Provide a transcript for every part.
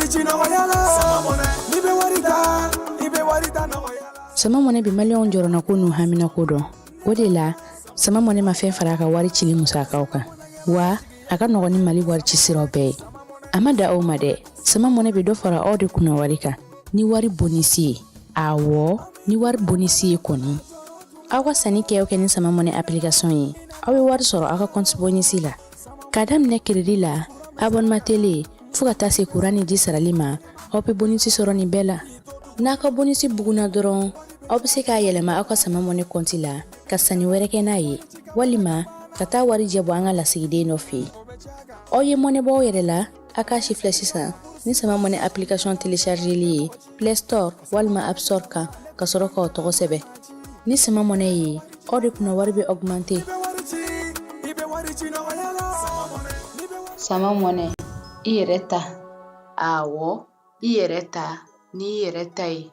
ci nɔgɔya la. N'i bɛ wari ta, i bɛ wari ta nɔgɔya la. Sama Mɔnɛ bɛ maliyɛnw jɔrɔnako n'u haminako dɔn. O de la, Sama Mɔnɛ ma fɛn fara a ka wari cili musakaw kan, wa a ka nɔgɔn ni Mali wari ci siraw bɛɛ ye. A ma dan o ma dɛ, Sama Mɔnɛ bɛ dɔ fara aw de kunna wari kan ni wari bonisi ye. Awɔ, ni wari bonisi ye kɔni. Aw ka sanni kɛ o kɛ ni Sama Mɔnɛ application ye, aw bɛ wari sɔrɔ aw ka compte bonisi la. K'a daminɛ crédit la, abonnement télé, fo ka taa se kuran ni ji sarali ma, aw bɛ bonisi sɔrɔ nin bɛɛ la. N'a ka bonisi bugunna dɔrɔn, aw bɛ se k'a yɛlɛma aw ka Sama Mɔnɛ kɔnti la ka sanni wɛrɛ kɛ n'a ye, walima ka taa wari jɛ bɔ an ka lasigiden dɔ fɛ yen. Aw ye mɔnɛ bɔ aw yɛrɛ la, a k'a si filɛ sisan ni Sama Mɔnɛ application téléchargeli ye Play Store walima App Store kan, ka sɔrɔ k'aw tɔgɔ sɛbɛn. Ni Sama Mɔnɛ ye, aw de kunna wari bɛ augmenter. I bɛ wari ci nɔgɔya la. Sama Mɔnɛ, i yɛrɛ ta. Awɔ, i yɛrɛ ta n'i yɛrɛ ta ye.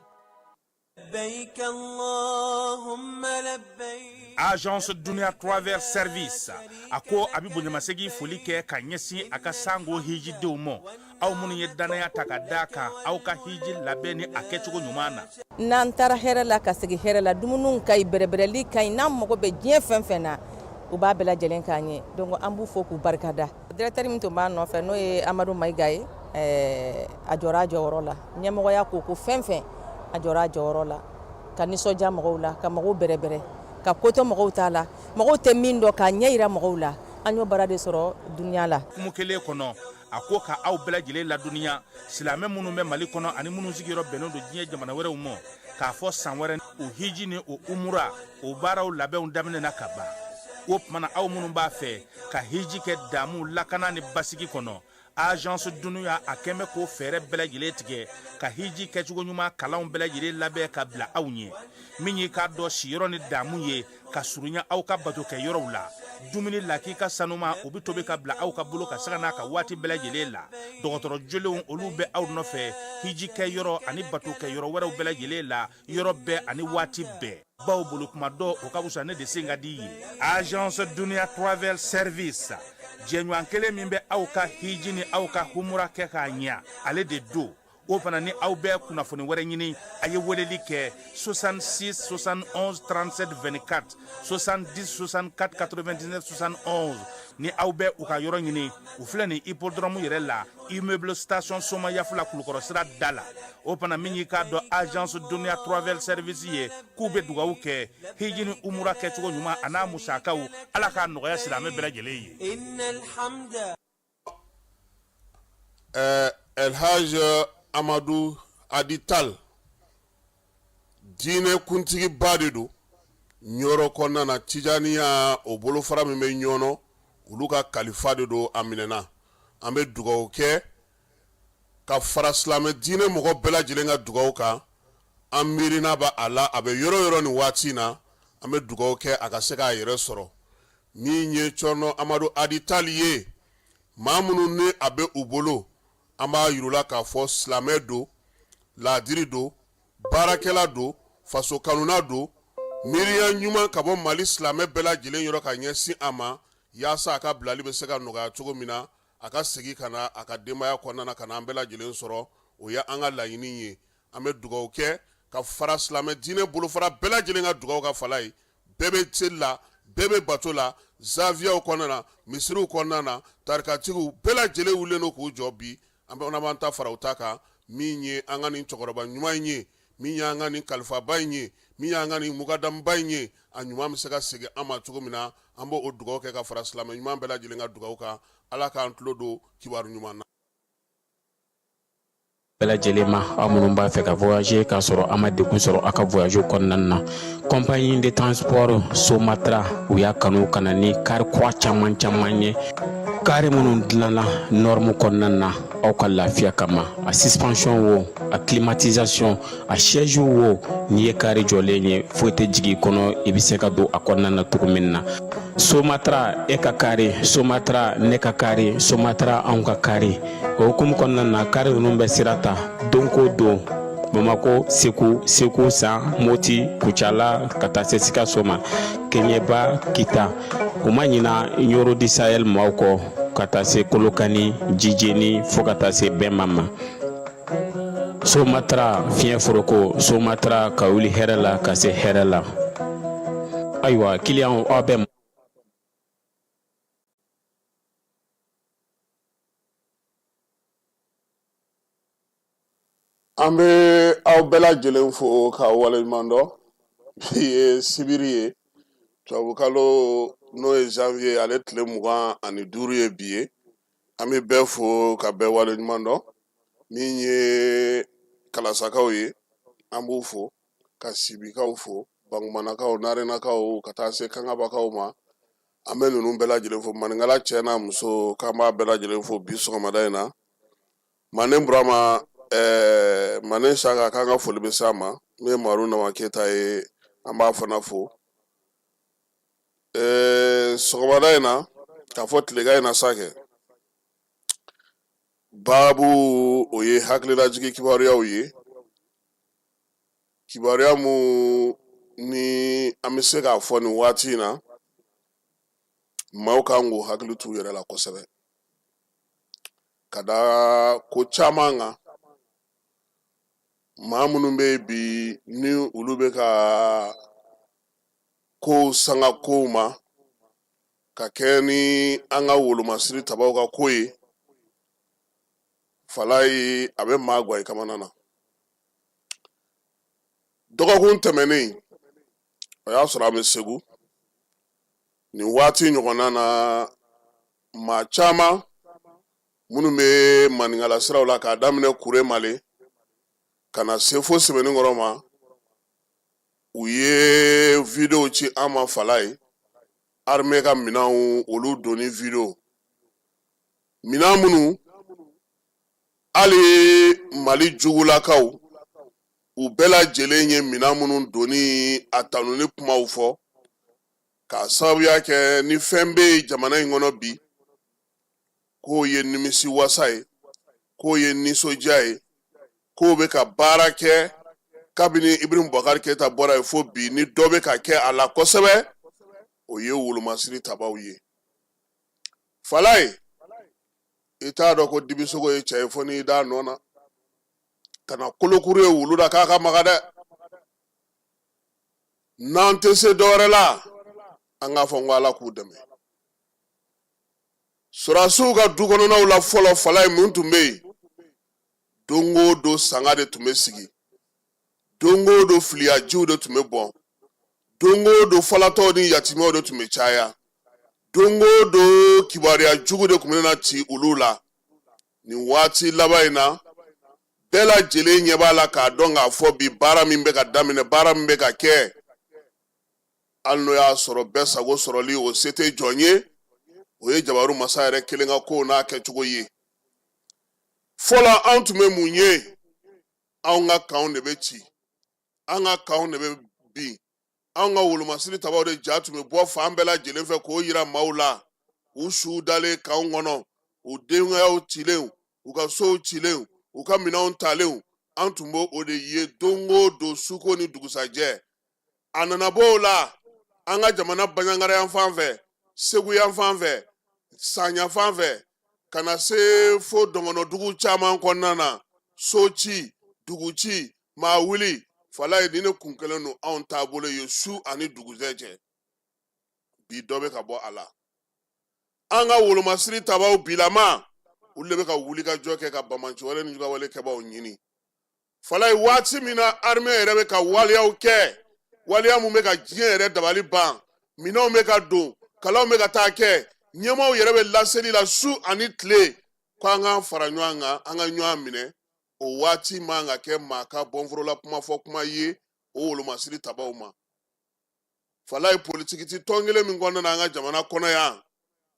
Agence Dunia Travel Service a ko a bɛ bonyamasegin foli kɛ ka ɲɛsin a ka sango hijidenw ma, aw minnu ye dannaya ta ka da kan aw ka hiji labɛn ni a kɛcogo ɲuman na. N'an taara hɛrɛ la ka segin hɛrɛ la, dumuniw ka ɲi, bɛrɛbɛrɛli ka ɲi. N'an mago bɛ diɲɛ fɛn fɛn na, u b'a bɛɛ lajɛlen k'an ye. Donc an b'u fo k'u barikada. Directeur min tun b'a nɔfɛ, n'o ye Amadu Mayiga ye, a jɔra a jɔyɔrɔ la. Ɲɛmɔgɔya ko ko fɛn fɛn, a jɔra a jɔyɔrɔ la ka nisɔndiya mɔgɔw la, ka mɔgɔw bɛrɛbɛrɛ, ka kotɔ mɔgɔw t'a la, mɔgɔw tɛ min dɔn, k'a ɲɛ yira mɔgɔw la. An y'o baara de sɔrɔ dunuya la. Hukumu kelen kɔnɔ, a ko ka aw bɛɛ lajɛlen ladɔnniya, silamɛ minnu bɛ Mali kɔnɔ ani minnu sigiyɔrɔ bɛnnen don diɲɛ jamana wɛrɛw ma, k'a fɔ san wɛrɛ o hiji ni o umura o baaraw labɛnw daminɛna ka ban. O tuma na, aw minnu b'a fɛ ka hiji kɛ damu, lakana ni basigi kɔnɔ, Agence Dunuya a kɛn bɛ k'o fɛɛrɛ bɛɛ lajɛlen tigɛ ka hiji kɛcogo ɲuman kalanw bɛɛ lajɛlen labɛn ka bila aw ɲɛ. Min y'i k'a dɔn siyɔrɔ ni damu ye ka surunya aw ka bato kɛ yɔrɔw la, dumuni lakika sanuma, o bɛ tobi ka bila aw ka bolo ka sanga n'a ka waati bɛɛ lajɛlen la. Dɔgɔtɔrɔ jolenw, olu bɛ aw nɔfɛ hiji kɛ yɔrɔ ani bato kɛ yɔrɔ wɛrɛw bɛɛ lajɛlen la, yɔrɔ bɛɛ ani waati bɛɛ. Baw bolo kuma dɔ, o ka fisa ne de sen ka di ye. Agence Dunia Travel Service, jɛɲɔgɔn kelen min bɛ aw ka hiji ni aw ka humura kɛ k'a ɲɛ, ale de don. O fana ni aw bɛ kunnafoni wɛrɛ ɲini, a ye weleli kɛ 66 71 37 24, 70 64 99 71. Ni aw bɛ u ka yɔrɔ ɲini, u filɛ nin hippodrome yɛrɛ la, immeuble station Somayafula, Kulukɔrɔ sira da la. O fana, min y'i k'a dɔn Agence Dunia Travel Service ye, k'u bɛ dugawu kɛ hiji ni umura kɛcogo ɲuman a n'a musakaw, Ala k'a nɔgɔya silamɛ bɛɛ lajɛlen ye. Elhaj Amadu Adi Tal, diinɛ kuntigiba de don Ɲɔrɔ kɔnɔna na. Tijaniya o bolofara min bɛ Ɲɔnɔ, olu ka kalifa de don. A minɛna. An bɛ dugawu kɛ ka fara silamɛ diinɛ mɔgɔ bɛɛ lajɛlen ka dugawu kan. An miirina bɛ a la, a bɛ yɔrɔ yɔrɔ nin waati in na, an bɛ dugawu kɛ a ka se k'a yɛrɛ sɔrɔ. Min ye Cɔrɔnɔ Amadu Adi Tali ye, maa minnu ni a bɛ u bolo, an b'a yir'u la k'a fɔ silamɛ don, laadiri don, baarakɛla don, faso kanuna don. Miiriya ɲuman ka bɔ Mali silamɛ bɛɛ lajɛlen yɔrɔ ka ɲɛsin a ma, yaasa a ka bilali bɛ se ka nɔgɔya cogo min na, a ka segin ka na a ka denbaya kɔnɔna na, ka na an bɛɛ lajɛlen sɔrɔ. O ye an ka laɲini ye. An bɛ dugawu kɛ ka fara silamɛ diinɛ bolofara bɛɛ lajɛlen ka dugawu kan. Fala ye, bɛɛ bɛ seli la, bɛɛ bɛ bato la, zawiyaw kɔnɔna na, misiriw kɔnɔna na, tarikatigiw bɛɛ lajɛlen wulilen don k'u jɔ bi. An bɛ b'an ta fara u ta kan. Min ye an ka nin cɛkɔrɔba ɲuman in ye, min y'an ka nin kalifaba in ye, min y'an ka nin mukadamuba in ye, a ɲuman bɛ se ka segin an ma cogo min na, an b'o dugawu kɛ ka fara silamɛ ɲuman bɛɛ lajɛlen ka dugawu kan. Ala k'an tulo don kibaru ɲuman na. Bɛɛ lajɛlen ma, aw minnu b'a fɛ ka voyager k'a sɔrɔ a ma degun sɔrɔ aw ka voyage kɔnɔna na, compagnie de transport Somatra, u y'a kanu ka na ni kari kura caman caman ye, kari minnu dilanna norme kɔnɔna na aw ka lafiya kama. A suspension wo, a climatisation, a siège wo, n'i ye kari jɔlen ye, foyi tɛ jigin i kɔnɔ, i bɛ se ka don a kɔnɔna na cogo min na. Somatra, e ka kari Somatra, ne ka kari Somatra, anw ka kari. O hukumu kɔnɔna na, kari ninnu bɛ sira ta don ko don Bamako, Segu, Segu San, Moti, Kucala, ka taa se Sikaso ma, Keɲeba, Kita. U ma ɲina Ɲɔrɔ du Sahel maaw kɔ, ka taa se Kolokani, Jijeni, fo ka taa se Bɛnba ma. Somatra fiɲɛ foroko Somatra ka wuli hɛrɛ la ka se hɛrɛ la ayiwa kiliyanw aw bɛ An bɛ aw bɛɛ lajɛlen fo ka waleɲuman dɔn. Bi ye sibiri ye, tubabukalo n'o ye janvier ale tile 25 ye bi ye. An bɛ bɛɛ fo ka bɛɛ waleɲuman dɔn. Min ye kalasakaw ye, an b'u fo, ka sibikaw fo, bangumanakaw, narenakaw, ka taa se kangabakaw ma. An bɛ ninnu bɛɛ lajɛlen fo. Maninkala cɛ n'a muso, k'an b'a bɛɛ lajɛlen fo bi sɔgɔmada in na. Manden Burama, ɛɛ Manden Saka, k'an ka foli bɛ s'a ma. Min ye Maru Nama Keyita ye, an b'a fana fo. Ɛɛ sɔgɔmada in na, k'a fɔ tilegan in na sa kɛ, baabu o ye hakililajigin kibaruyaw ye, kibaruya mun ni an bɛ se k'a fɔ nin waati in na, maaw kan k'u hakili t'u yɛrɛ la kosɛbɛ ka da ko caman kan. Maa minnu bɛ yen bi ni olu bɛ ka kow sanga kow ma ka kɛ ni an ka wolomasiri tabaw ka ko ye, falayi a bɛ maa gwan i kamana na. Dɔgɔkun tɛmɛnen, o y'a sɔrɔ an bɛ Segu nin waati ɲɔgɔnna na. Maa caman minnu bɛ maninkala siraw la, k'a daminɛ Kuremale ka na se fo Sebeninkɔrɔ ma, u ye video ci an ma. Falayi, armée ka minɛnw olu donni video, minɛn minnu hali Mali jugulakaw u bɛɛ lajɛlen ye minɛn minnu donni a tanuni kumaw fɔ, k'a sababuya kɛ ni fɛn bɛ yen jamana in kɔnɔ bi k'o ye nimisi wasa ye, k'o ye nisɔndiya ye, k'o bɛ ka baara kɛ kabini Ibrahim Boubacar Keita bɔra yen fo bi, ni dɔ bɛ ka kɛ a la kosɛbɛ, o ye wolomasiri tabaw ye. Falayi, i t'a dɔn ko dibisogo ye cɛ ye fo n'i d'a nɔ na. Kana kolokuru ye wulu da k'a ka maga dɛ. N'an tɛ se dɔwɛrɛ la, an k'a fɔ n ko Ala k'u dɛmɛ. Sɔrɔdasiw ka du kɔnɔnaw la fɔlɔ, falayi, mun tun bɛ yen? Don o don sanga de tun bɛ sigi, don o don filiyajiw de tun bɛ bɔn, don o don falatɔw ni yatimɛw de tun bɛ caya, don o don kibaruya jugu de tun bɛ na ci olu la. Nin waati laban in na, bɛɛ lajɛlen ɲɛ b'a la k'a dɔn k'a fɔ bi baara min bɛ ka daminɛ, baara min bɛ ka kɛ, hali n'o y'a sɔrɔ bɛɛ sago sɔrɔli o se tɛ jɔn ye, o ye jabaru masa yɛrɛ kelen ka kow n'a kɛcogo ye. Fɔlɔ anw tun bɛ mun ye? Anw ka kanw de bɛ ci, an ka kanw de bɛ bin, anw ka wolomasiri tabaw de ja tun bɛ bɔ fan bɛɛ lajɛlen fɛ k'o yira maaw la, u suw dalen kanw kɔnɔ, u denbayaw cilenw, u ka sow cilenw, u ka minɛnw talenw. An tun b'o o de ye don o don, suko ni dugusajɛ. A nana bɔ o la, an ka jamana Banjagara yan fan fɛ, Segu yan fan fɛ, San yan fan fɛ, ka na se fo dɔngɔnɔdugu caman kɔnɔna na, so ci, dugu ci, maa wuli. Falayi, nin de kun kɛlen don anw taabolo ye su ani dugujɛ cɛ. Bi dɔ bɛ ka bɔ a la. An ka wolomasiri tabaw bilama, olu de bɛ ka wuli ka jɔ kɛ ka banbaanciwale ni jugawale kɛbaw ɲini. Falayi, waati min na armée yɛrɛ bɛ ka waleyaw kɛ, waleya mun bɛ ka diɲɛ yɛrɛ dabali ban, minɛnw bɛ ka don, kalanw bɛ ka taa kɛ, ɲɛmaaw yɛrɛ bɛ laseli la su ani tile ko an k'an fara ɲɔgɔn kan, an ka ɲɔgɔn minɛ, o waati man ka kɛ maa ka bɔnforola kuma fɔ kuma ye o wolomasiri tabaw ma. Falayi, politiki ti tɔn kelen min kɔnɔna na an ka jamana kɔnɔ yan,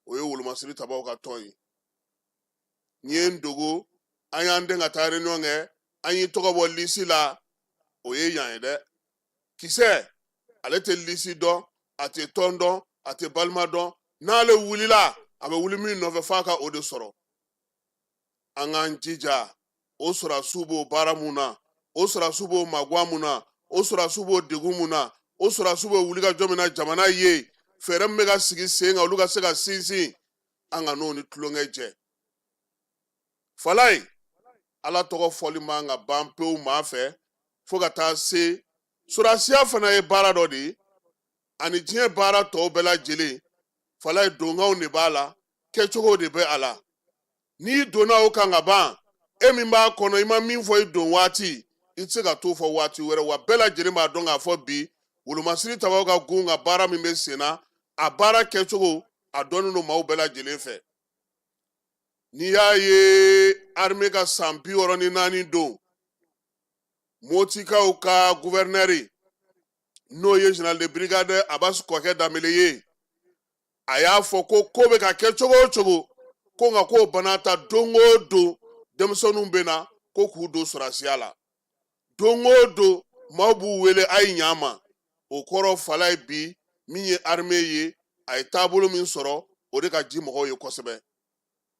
o ye wolomasiri tabaw ka tɔn ye. N'i ye n dogo, an y'an den ka taa réunion kɛ, an y'i tɔgɔ bɔ lisi la, o ye yan ye dɛ. Kisɛ ale tɛ lisi dɔn, a tɛ tɔn dɔn, a tɛ balima dɔn. N'ale wulila, a bɛ wuli min nɔfɛ f'a ka o de sɔrɔ. An k'an jija, o sɔrɔdasiw b'o baara mun na, o sɔrɔdasiw b'o maguwa mun na, o sɔrɔdasiw b'o degun mun na, o sɔrɔdasiw b'o wulikajɔ min na jamana ye, fɛɛrɛ min bɛ ka sigi sen kan olu ka se ka sinsin, an ka n'o ni tulonkɛ jɛ. Falayi, Ala tɔgɔ fɔli man ka ban pewu maa fɛ fo ka taa se sɔrɔdasiya fana ye baara dɔ de ye ani diɲɛ baara tɔw bɛɛ lajɛlen. Falaye, donkanw de b'a la, kɛcogo de bɛ a la. N'i donna o kan ka ban, e min b'a kɔnɔ, i ma min fɔ i don waati, i tɛ se ka t'o fɔ waati wɛrɛ. Wa bɛɛ lajɛlen b'a dɔn k'a fɔ bi wolomasiri tabaw ka gun ka baara min bɛ sen na, a baara kɛcogo a dɔnnen don maaw bɛɛ lajɛlen fɛ. N'i y'a ye armée ka san 64 don, Motikaw ka guvɛrinɛri, n'o ye général de brigade Abbas Kɔkɛ Danbele ye, a y'a fɔ ko ko bɛ ka kɛ cogo o cogo, ko nka k'o bana ta don o don denmisɛnninw bɛ na ko k'u don sɔrɔdasiya la, don o don maaw b'u wele a ye ɲa ma. O kɔrɔ, Falaye, bi min ye armée ye, a ye taabolo min sɔrɔ, o de ka di mɔgɔw ye kosɛbɛ.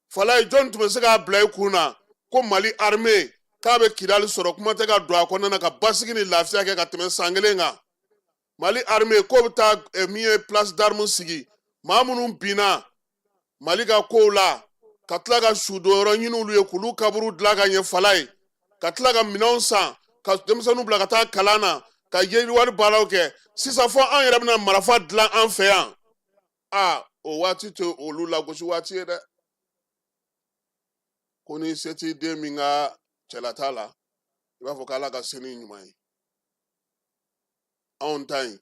Falaye, jɔn tun bɛ se k'a bila i kun na ko Mali armée k'a bɛ Kidali sɔrɔ, kuma tɛ ka don a kɔnɔna na ka basigi ni lafiya kɛ ka tɛmɛ san kelen kan? Mali armée k'o bɛ taa min ye place d'armes sigi, maa minnu binna Mali ka kow la, ka tila ka sudonyɔrɔ ɲini olu ye k'olu kaburu dilan ka ɲɛ. Falaye, ka tila ka minɛnw san ka denmisɛnninw bila ka taa kalan na, ka yiriwali baaraw kɛ. Sisan fɔ an yɛrɛ bɛna marifa dilan an fɛ yan. Aa, o waati tɛ olu lagosi waati ye dɛ. Ko ni se t'i den min ka cɛlata la, i b'a fɔ k'Ala ka sini ɲuman ye. Anw ta in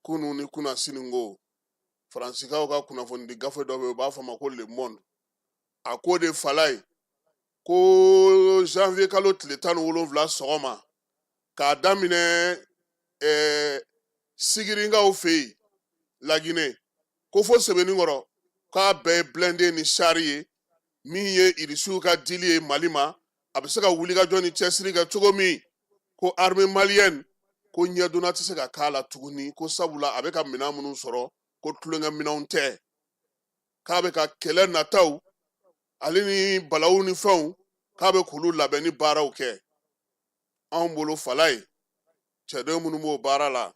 kunu ni kunna sini ko Faransikaw ka kunnafonidi gafe dɔ bɛ yen, u b'a fɔ a ma ko Le Monde, a ko de, Falaye, ko janvier kalo tile 17 sɔgɔma, k'a daminɛ Sigirinkaw fɛ yen Laginɛ, ko fo Sebenikɔrɔ, k'a bɛɛ ye blindé ni char ye, min ye Irisiw ka dili ye Mali ma, a bɛ se ka wulikajɔ ni cɛsiri kɛ cogo min, ko armée malienne ko ɲɛdonna tɛ se ka k'a la tuguni, ko sabula a bɛ ka minɛn minnu sɔrɔ, ko tulonkɛ minɛnw tɛ, k'a bɛ ka kɛlɛ nataw ale ni balawu ni fɛnw, k'a bɛ k'olu labɛn ni baaraw kɛ. Anw bolo, Falaye, cɛden minnu b'o baara la,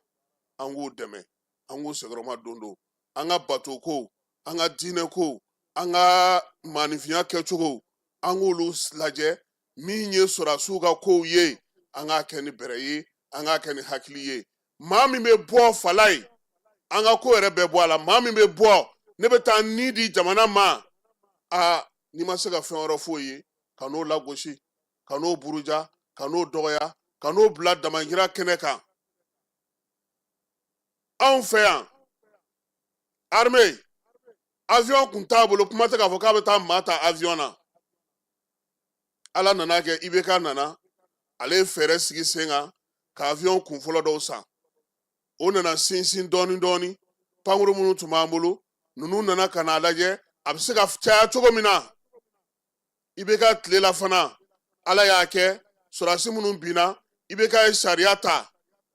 an k'u dɛmɛ, an k'u sɛgɛrɛma don don an ka bato ko, an ka diinɛ ko, an ka maaninfinya kɛcogo, an k'olu lajɛ. Min ye sɔrɔdasiw ka kow ye, an k'a kɛ ni bɛrɛ ye, an k'a kɛ ni hakili ye. Maa min bɛ bɔ, Falaye, an ka ko yɛrɛ bɛɛ bɔ a la, maa min bɛ bɔ ne bɛ taa ni di jamana ma, aa, n'i ma se ka fɛn wɛrɛ f'o ye, ka n'o lagosi, ka n'o buruja, ka n'o dɔgɔya, ka n'o bila damanjira kɛnɛ kan. Anw fɛ yan, armée avion kun t'a bolo, kuma tɛ k'a fɔ k'a bɛ taa maa ta avion na. Ala nana kɛ IBK nana, ale ye fɛɛrɛ sigi sen kan ka avion kun fɔlɔ dɔw san. O nana sinsin dɔɔni dɔɔni. Pankuru minnu tun b'an bolo, ninnu nana ka n'a lajɛ a bɛ se ka caya cogo min na. IBK tile la fana, Ala y'a kɛ sɔrɔdasi minnu binna, IBK ye sariya ta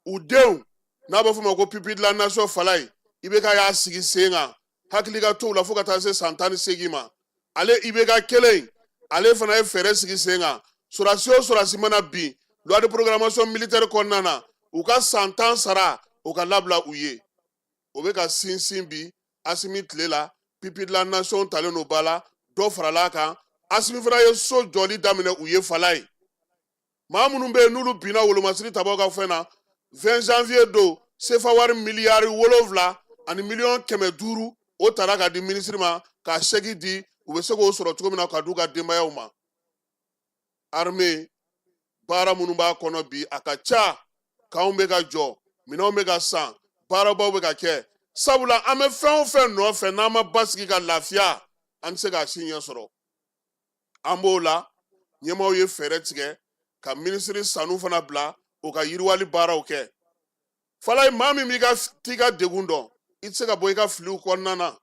u denw n'a b'a fɔ o ma ko pupille de la nation. Falaye, IBK y'a sigi sen kan, hakili ka t'o la fo ka taa se san 18 ma. Ale IBK kelen, ale fana ye fɛɛrɛ sigi sen kan, sɔrɔdasi o sɔrɔdasi mana bin loi de programmation militaire kɔnɔna na, u ka san 10 sara, o ka labila u ye. O bɛ ka sinsin bi Asimi tile la, pupille de la nation talen don ba la, dɔ farala a kan. Asimi fana ye so jɔli daminɛ u ye. Falaye, maa minnu bɛ yen n'olu binna wolomasiri tabaw ka fɛn na, 20 janvier don, sefa wari miliyari 7 ani miliyɔn 500, o tara ka di minisiri ma k'a sɛki di, u bɛ se k'o sɔrɔ cogo min na ka d'u ka denbayaw ma. Armée baara minnu b'a kɔnɔ bi, a ka ca. K'anw bɛ ka jɔ, minɛnw bɛ ka san, baarabaw bɛ ka kɛ, sabula an bɛ fɛn o fɛn nɔfɛ, n'an ma basigi ka lafiya, an tɛ se k'a si ɲɛ sɔrɔ. An b'o la, ɲɛmaaw ye fɛɛrɛ tigɛ ka minisiri Sanu fana bila o ka yiriwali baaraw kɛ. Falaye, maa min b'i ka t'i ka degun dɔn, i tɛ se ka bɔ i ka filiw kɔnɔna na.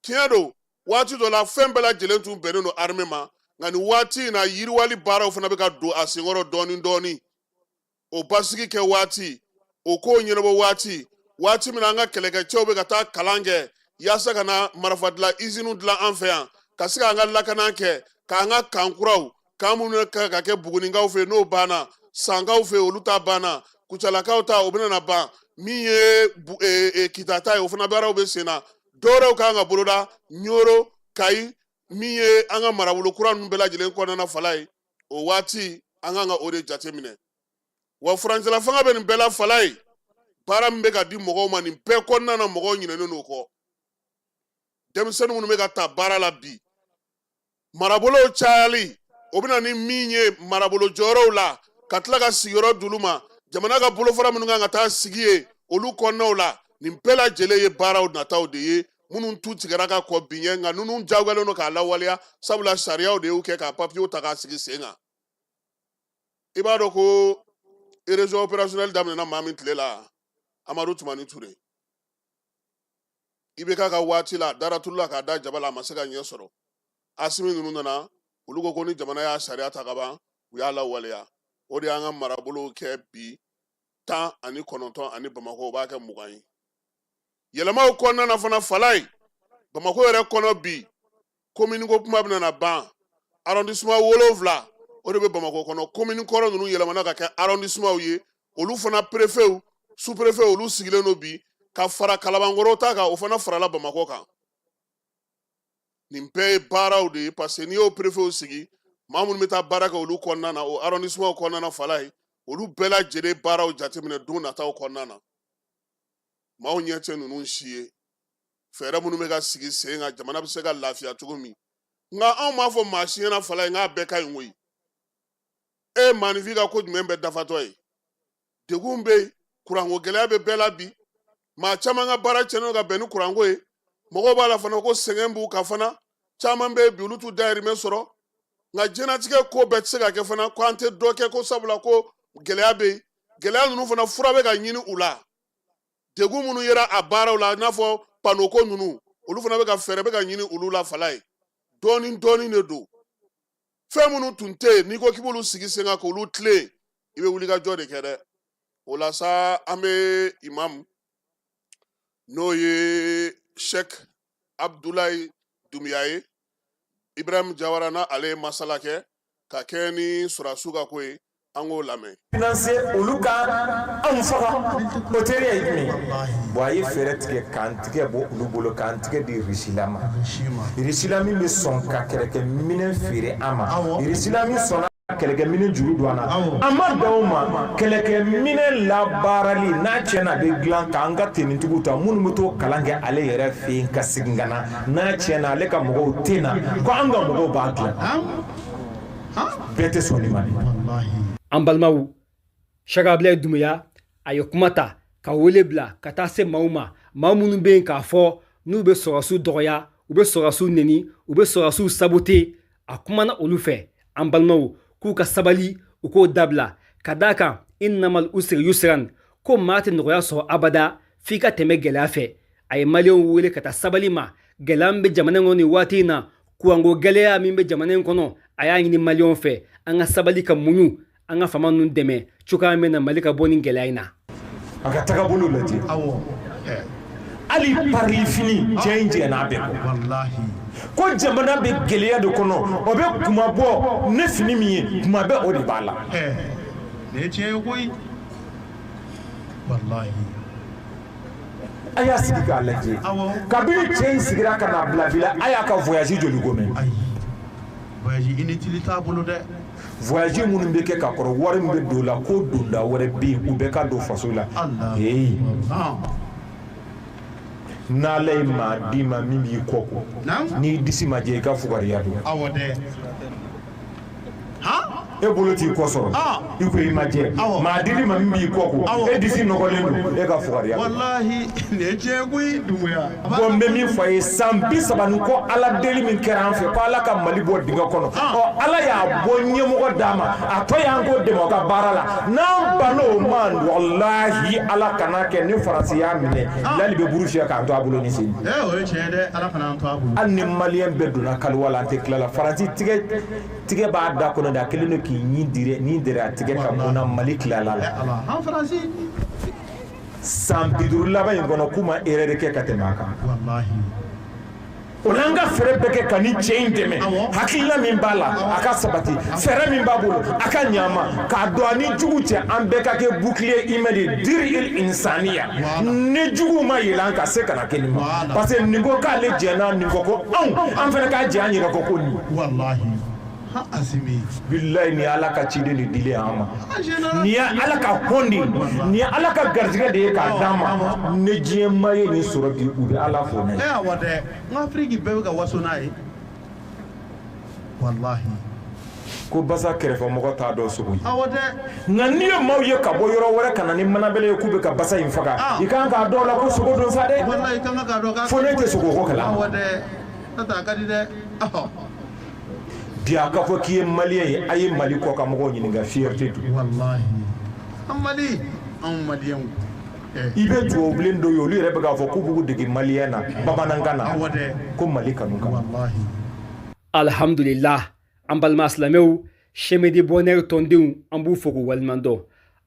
Tiɲɛ don, waati dɔ la fɛn bɛɛ lajɛlen tun bɛnnen don armée ma, nka nin waati in na, yiriwali baaraw fana bɛ ka don a senkɔrɔ dɔɔni dɔɔni. O basigi kɛ waati, o kow ɲɛnabɔ waati, waati min na an ka kɛlɛkɛcɛw bɛ ka taa kalan kɛ yaasa ka na marifa dilan iziniw dilan an fɛ yan, ka se k'an ka lakana kɛ, k'an ka kan kuraw, kan minnu ka ka kɛ Bugunikaw fɛ yen, n'o banna, Sankaw fɛ yen, olu ta banna, Kucalakaw ta, o bɛna na ban, min ye Kita ta ye, o fana baaraw bɛ sen na. Dɔwɛrɛw kan ka boloda Ɲoro, Kayi. Min ye an ka marabolo kura ninnu bɛɛ lajɛlen kɔnɔna Falaye, o waati an kan ka o de jateminɛ. Wa furancɛla fanga bɛ nin bɛɛ la Falaye, baara min bɛ ka di mɔgɔw ma nin bɛɛ kɔnɔna na, mɔgɔw ɲinɛnen don o kɔ. Denmisɛnnin minnu bɛ ka ta baara la bi, marabolow cayali o bɛ na ni min ye marabolo jɔyɔrɔw la, ka tila ka sigiyɔrɔ d'olu ma, jamana ka bolofara minnu kan ka taa sigi yen olu kɔnɔnaw la, nin bɛɛ lajɛlen ye baaraw nataw de ye minnu tu tigɛra ka kɔn bi ɲɛ, nka ninnu jagoyalen don k'a lawaleya, sabula sariyaw de y'u kɛ ka papiyew ta k'a sigi sen kan. I b'a dɔn ko région opérationnelle daminɛna maa min tile la, Amadu Tumani Ture, IBK ka waati la, a dara tulu la k'a da jaba la, a ma se ka ɲɛ sɔrɔ. Asimi ninnu nana, olu ko ko ni jamana y'a sariya ta ka ban, u y'a lawaleya. O de y'an ka marabolow kɛ bi 19 ani Bamakɔ, o b'a kɛ 20 ye. Yɛlɛmaw kɔnɔna na fana Falaye, Bamakɔ yɛrɛ kɔnɔ bi, komini ko kuma bɛna na ban. Arrondissement 7 o de bɛ Bamakɔ kɔnɔ. Komini kɔrɔ ninnu yɛlɛmana ka kɛ arrondissementw ye. Olu fana préfetw, sous préfet, olu sigilen don bi ka fara Kalabankɔrɔ ta kan, o fana farala Bamakɔ kan. Nin bɛɛ ye baaraw de ye, parce que n'i y'o préfetw sigi, maa minnu bɛ taa baara kɛ olu kɔnɔna na, o arrondissement kɔnɔna na Falaye, olu bɛɛ lajɛlen baaraw jateminɛ don nataw kɔnɔna na. Maaw ɲɛ tɛ ninnu si ye. Fɛɛrɛ minnu bɛ ka sigi sen kan, jamana bɛ se ka lafiya cogo min. Nka anw m'a fɔ maa si ɲɛna Falaye k'a bɛɛ ka ɲi koyi. E maaninfin ka ko jumɛn bɛ dafatɔ ye? Degun bɛ yen, kuranko gɛlɛya bɛ bɛɛ la bi. Maa caman ka baara tiɲɛnen ka bɛn ni kuranko ye. Mɔgɔw b'a la fana ko sɛgɛn b'u kan fana. Caman bɛ yen bi, olu t'u dayirimɛ sɔrɔ. Nka diɲɛnatigɛ ko bɛɛ tɛ se ka kɛ fana ko an tɛ dɔ kɛ ko sabula ko gɛlɛya bɛ yen. Gɛlɛya ninnu fana, fura bɛ ka ɲini u la. Degun minnu yera a baaraw la, i n'a fɔ panoko ninnu, olu fana bɛ ka fɛɛrɛ bɛ ka ɲini olu la Falaye. Dɔɔni dɔɔni de don. Fɛn minnu tun tɛ yen, n'i ko k'i b'olu sigi sen kan k'olu tilen, i bɛ wulikajɔ de kɛ dɛ. O la sa, an bɛ imam, n'o ye Sheikh Abdulayi Dunbiya ye, Ibrahim Jawara na ale ye masala kɛ ka kɛ ni sɔrɔdasiw ka ko ye, an k'o lamɛn. Financer olu ka anw faga, o teriya ye jumɛn ye? Bon, a ye fɛɛrɛ tigɛ k'an tigɛ bɔ olu bolo, k'an tigɛ di Rusila ma. Rusila min bɛ sɔn ka kɛlɛkɛminɛn feere an ma, Rusila min sɔnna kɛlɛkɛminɛn juru don an na. A ma dan o ma, kɛlɛkɛminɛn labaarali n'a tiɲɛna, a bɛ dilan k'an ka tenitigiw ta minnu bɛ t'o kalan kɛ ale yɛrɛ fɛ yen ka segin ka na. N'a tiɲɛna, ale ka mɔgɔw tɛ na, ko an ka mɔgɔw b'a dilan. Bɛɛ tɛ sɔn nin ma. An balimaw, Cheikh Abdoulaye Doumbouya a ye kuma ta ka wele bila ka taa se maaw ma, maa minnu bɛ yen k'a fɔ n'u bɛ sɔrɔdasiw dɔgɔya, u bɛ sɔrɔdasiw neni, u bɛ sɔrɔdasiw saboter. A kumana olu fɛ, an balimaw, k'u ka sabali, u k'o dabila, ka d'a kan innamal usri yusran, ko maa tɛ nɔgɔya sɔrɔ abada f'i ka tɛmɛ gɛlɛya fɛ. A ye maliyɛnw wele ka taa sabali ma. Gɛlɛya min bɛ jamana in kɔnɔ nin waati in na, kuranko gɛlɛya min bɛ jamana in kɔnɔ, a y'a ɲini maliyɛnw fɛ an ka sabali, ka muɲu, an ka faama ninnu dɛmɛ cogoya min na Mali ka bɔ nin gɛlɛya in na. A ka tagabolo lajɛ, hali parili fini, cɛ in jɛn'a bɛɛ kɔ. Ko jamana bɛ gɛlɛya de kɔnɔ, o bɛ kuma bɔ ne fini min ye, kuma bɛɛ o de b'a la. Nin ye tiɲɛ ye koyi, walahi. A y'a sigi k'a lajɛ, kabini cɛ in sigira ka na bila bi la, a y'a ka voyage joli ko mɛn? Voyage inutile t'a bolo dɛ. Voyage minnu bɛ kɛ ka kɔrɔ, wari min bɛ don la, ko donda wɛrɛ bɛ yen, u bɛɛ ka don faso la. Heyi, n'Ala ye maa d'i ma min b'i kɔ ko, n'i disi ma jɛ, i ka fugariya don. Awɔ dɛ. E bolo t'i kɔ sɔrɔ, i ko i ma jɛ, maa dir'i ma min b'i kɔ ko, e disi nɔgɔlen don, e ka fugariya. Walahi, nin ye tiɲɛ ye koyi, Dunbuya. Bon, n bɛ min fɔ a ye, san 30 ni kɔ, Ala deli min kɛra an fɛ ko Ala ka Mali bɔ dingɛ kɔnɔ, ɔ Ala y'a bɔ ɲɛmɔgɔ d'a ma, a tɔ y'an k'o dɛmɛ o ka baara la. N'an bann'o ma, walahi, Ala kana kɛ ni Faransi y'a minɛ, lali bɛ buru fiyɛ k'an to a bolo ni sen. O ye tiɲɛ ye dɛ, Ala kana an to a bolo. Hali ni maliyɛn bɛɛ donna kaliwa la, an tɛ tila la. Faransi tigɛ tigɛ b'a da kɔnɔ de, a kɛlen don k'i ɲin dire ɲin dɛrɛ a tigɛ kan. Mun na Mali tilala la? Faransi. San 50 laban in kɔnɔ, k'u ma erreur kɛ ka tɛmɛ a kan. Walahi. O la an ka fɛɛrɛ bɛɛ kɛ ka nin cɛ in dɛmɛ, hakilina min b'a la a ka sabati, fɛɛrɛ min b'a bolo a ka ɲa ma, k'a don a ni jugu cɛ, an bɛɛ ka kɛ bouclier humain de dir il insaniya. Ni jugu ma yɛlɛ an ka se kana kɛ nin ma, parce que nin ko k'ale jɛnna nin kɔ, ko anw an fana k'a jɛ an yɛrɛ kɔ ko nin. Walahi Asimi. Bilayi, nin ye Ala ka ciden de dilen an ma, nin ye Ala ka hɔn de ye, nin ye Ala ka garijɛgɛ de ye k'a d'an ma. Ni diɲɛ maa ye nin sɔrɔ bi, u bɛ Ala fo n'a ye. E awɔ dɛ, n ko Afiriki bɛɛ bɛ ka waso n'a ye walahi. Ko basa kɛrɛfɛmɔgɔ t'a dɔn sogo ye. Awɔ dɛ. Nka n'i ye maaw ye ka bɔ yɔrɔ wɛrɛ ka na ni manabɛlɛ ye k'u bɛ ka basa in faga, i kan k'a dɔn la ko sogo don sa dɛ. Walahi, i kan k'a dɔn k'a. Fo ne tɛ sogo ko kalama. Awɔ dɛ, n'o tɛ a ka di dɛ. Bi a ka fɔ k'i ye maliyɛn ye, a ye Mali kɔkan mɔgɔw ɲininka, fierté don. Walahi, an Mali, anw maliyɛnw. I bɛ tubabubilen dɔw ye, olu yɛrɛ bɛ k'a fɔ k'u b'u dege maliyɛn na bamanankan na, ko Mali kanu kama. Alhamdulillah, an balima silamɛw, Chemin de Bonheur tɔndenw, an b'u fo k'u waleɲuman dɔn.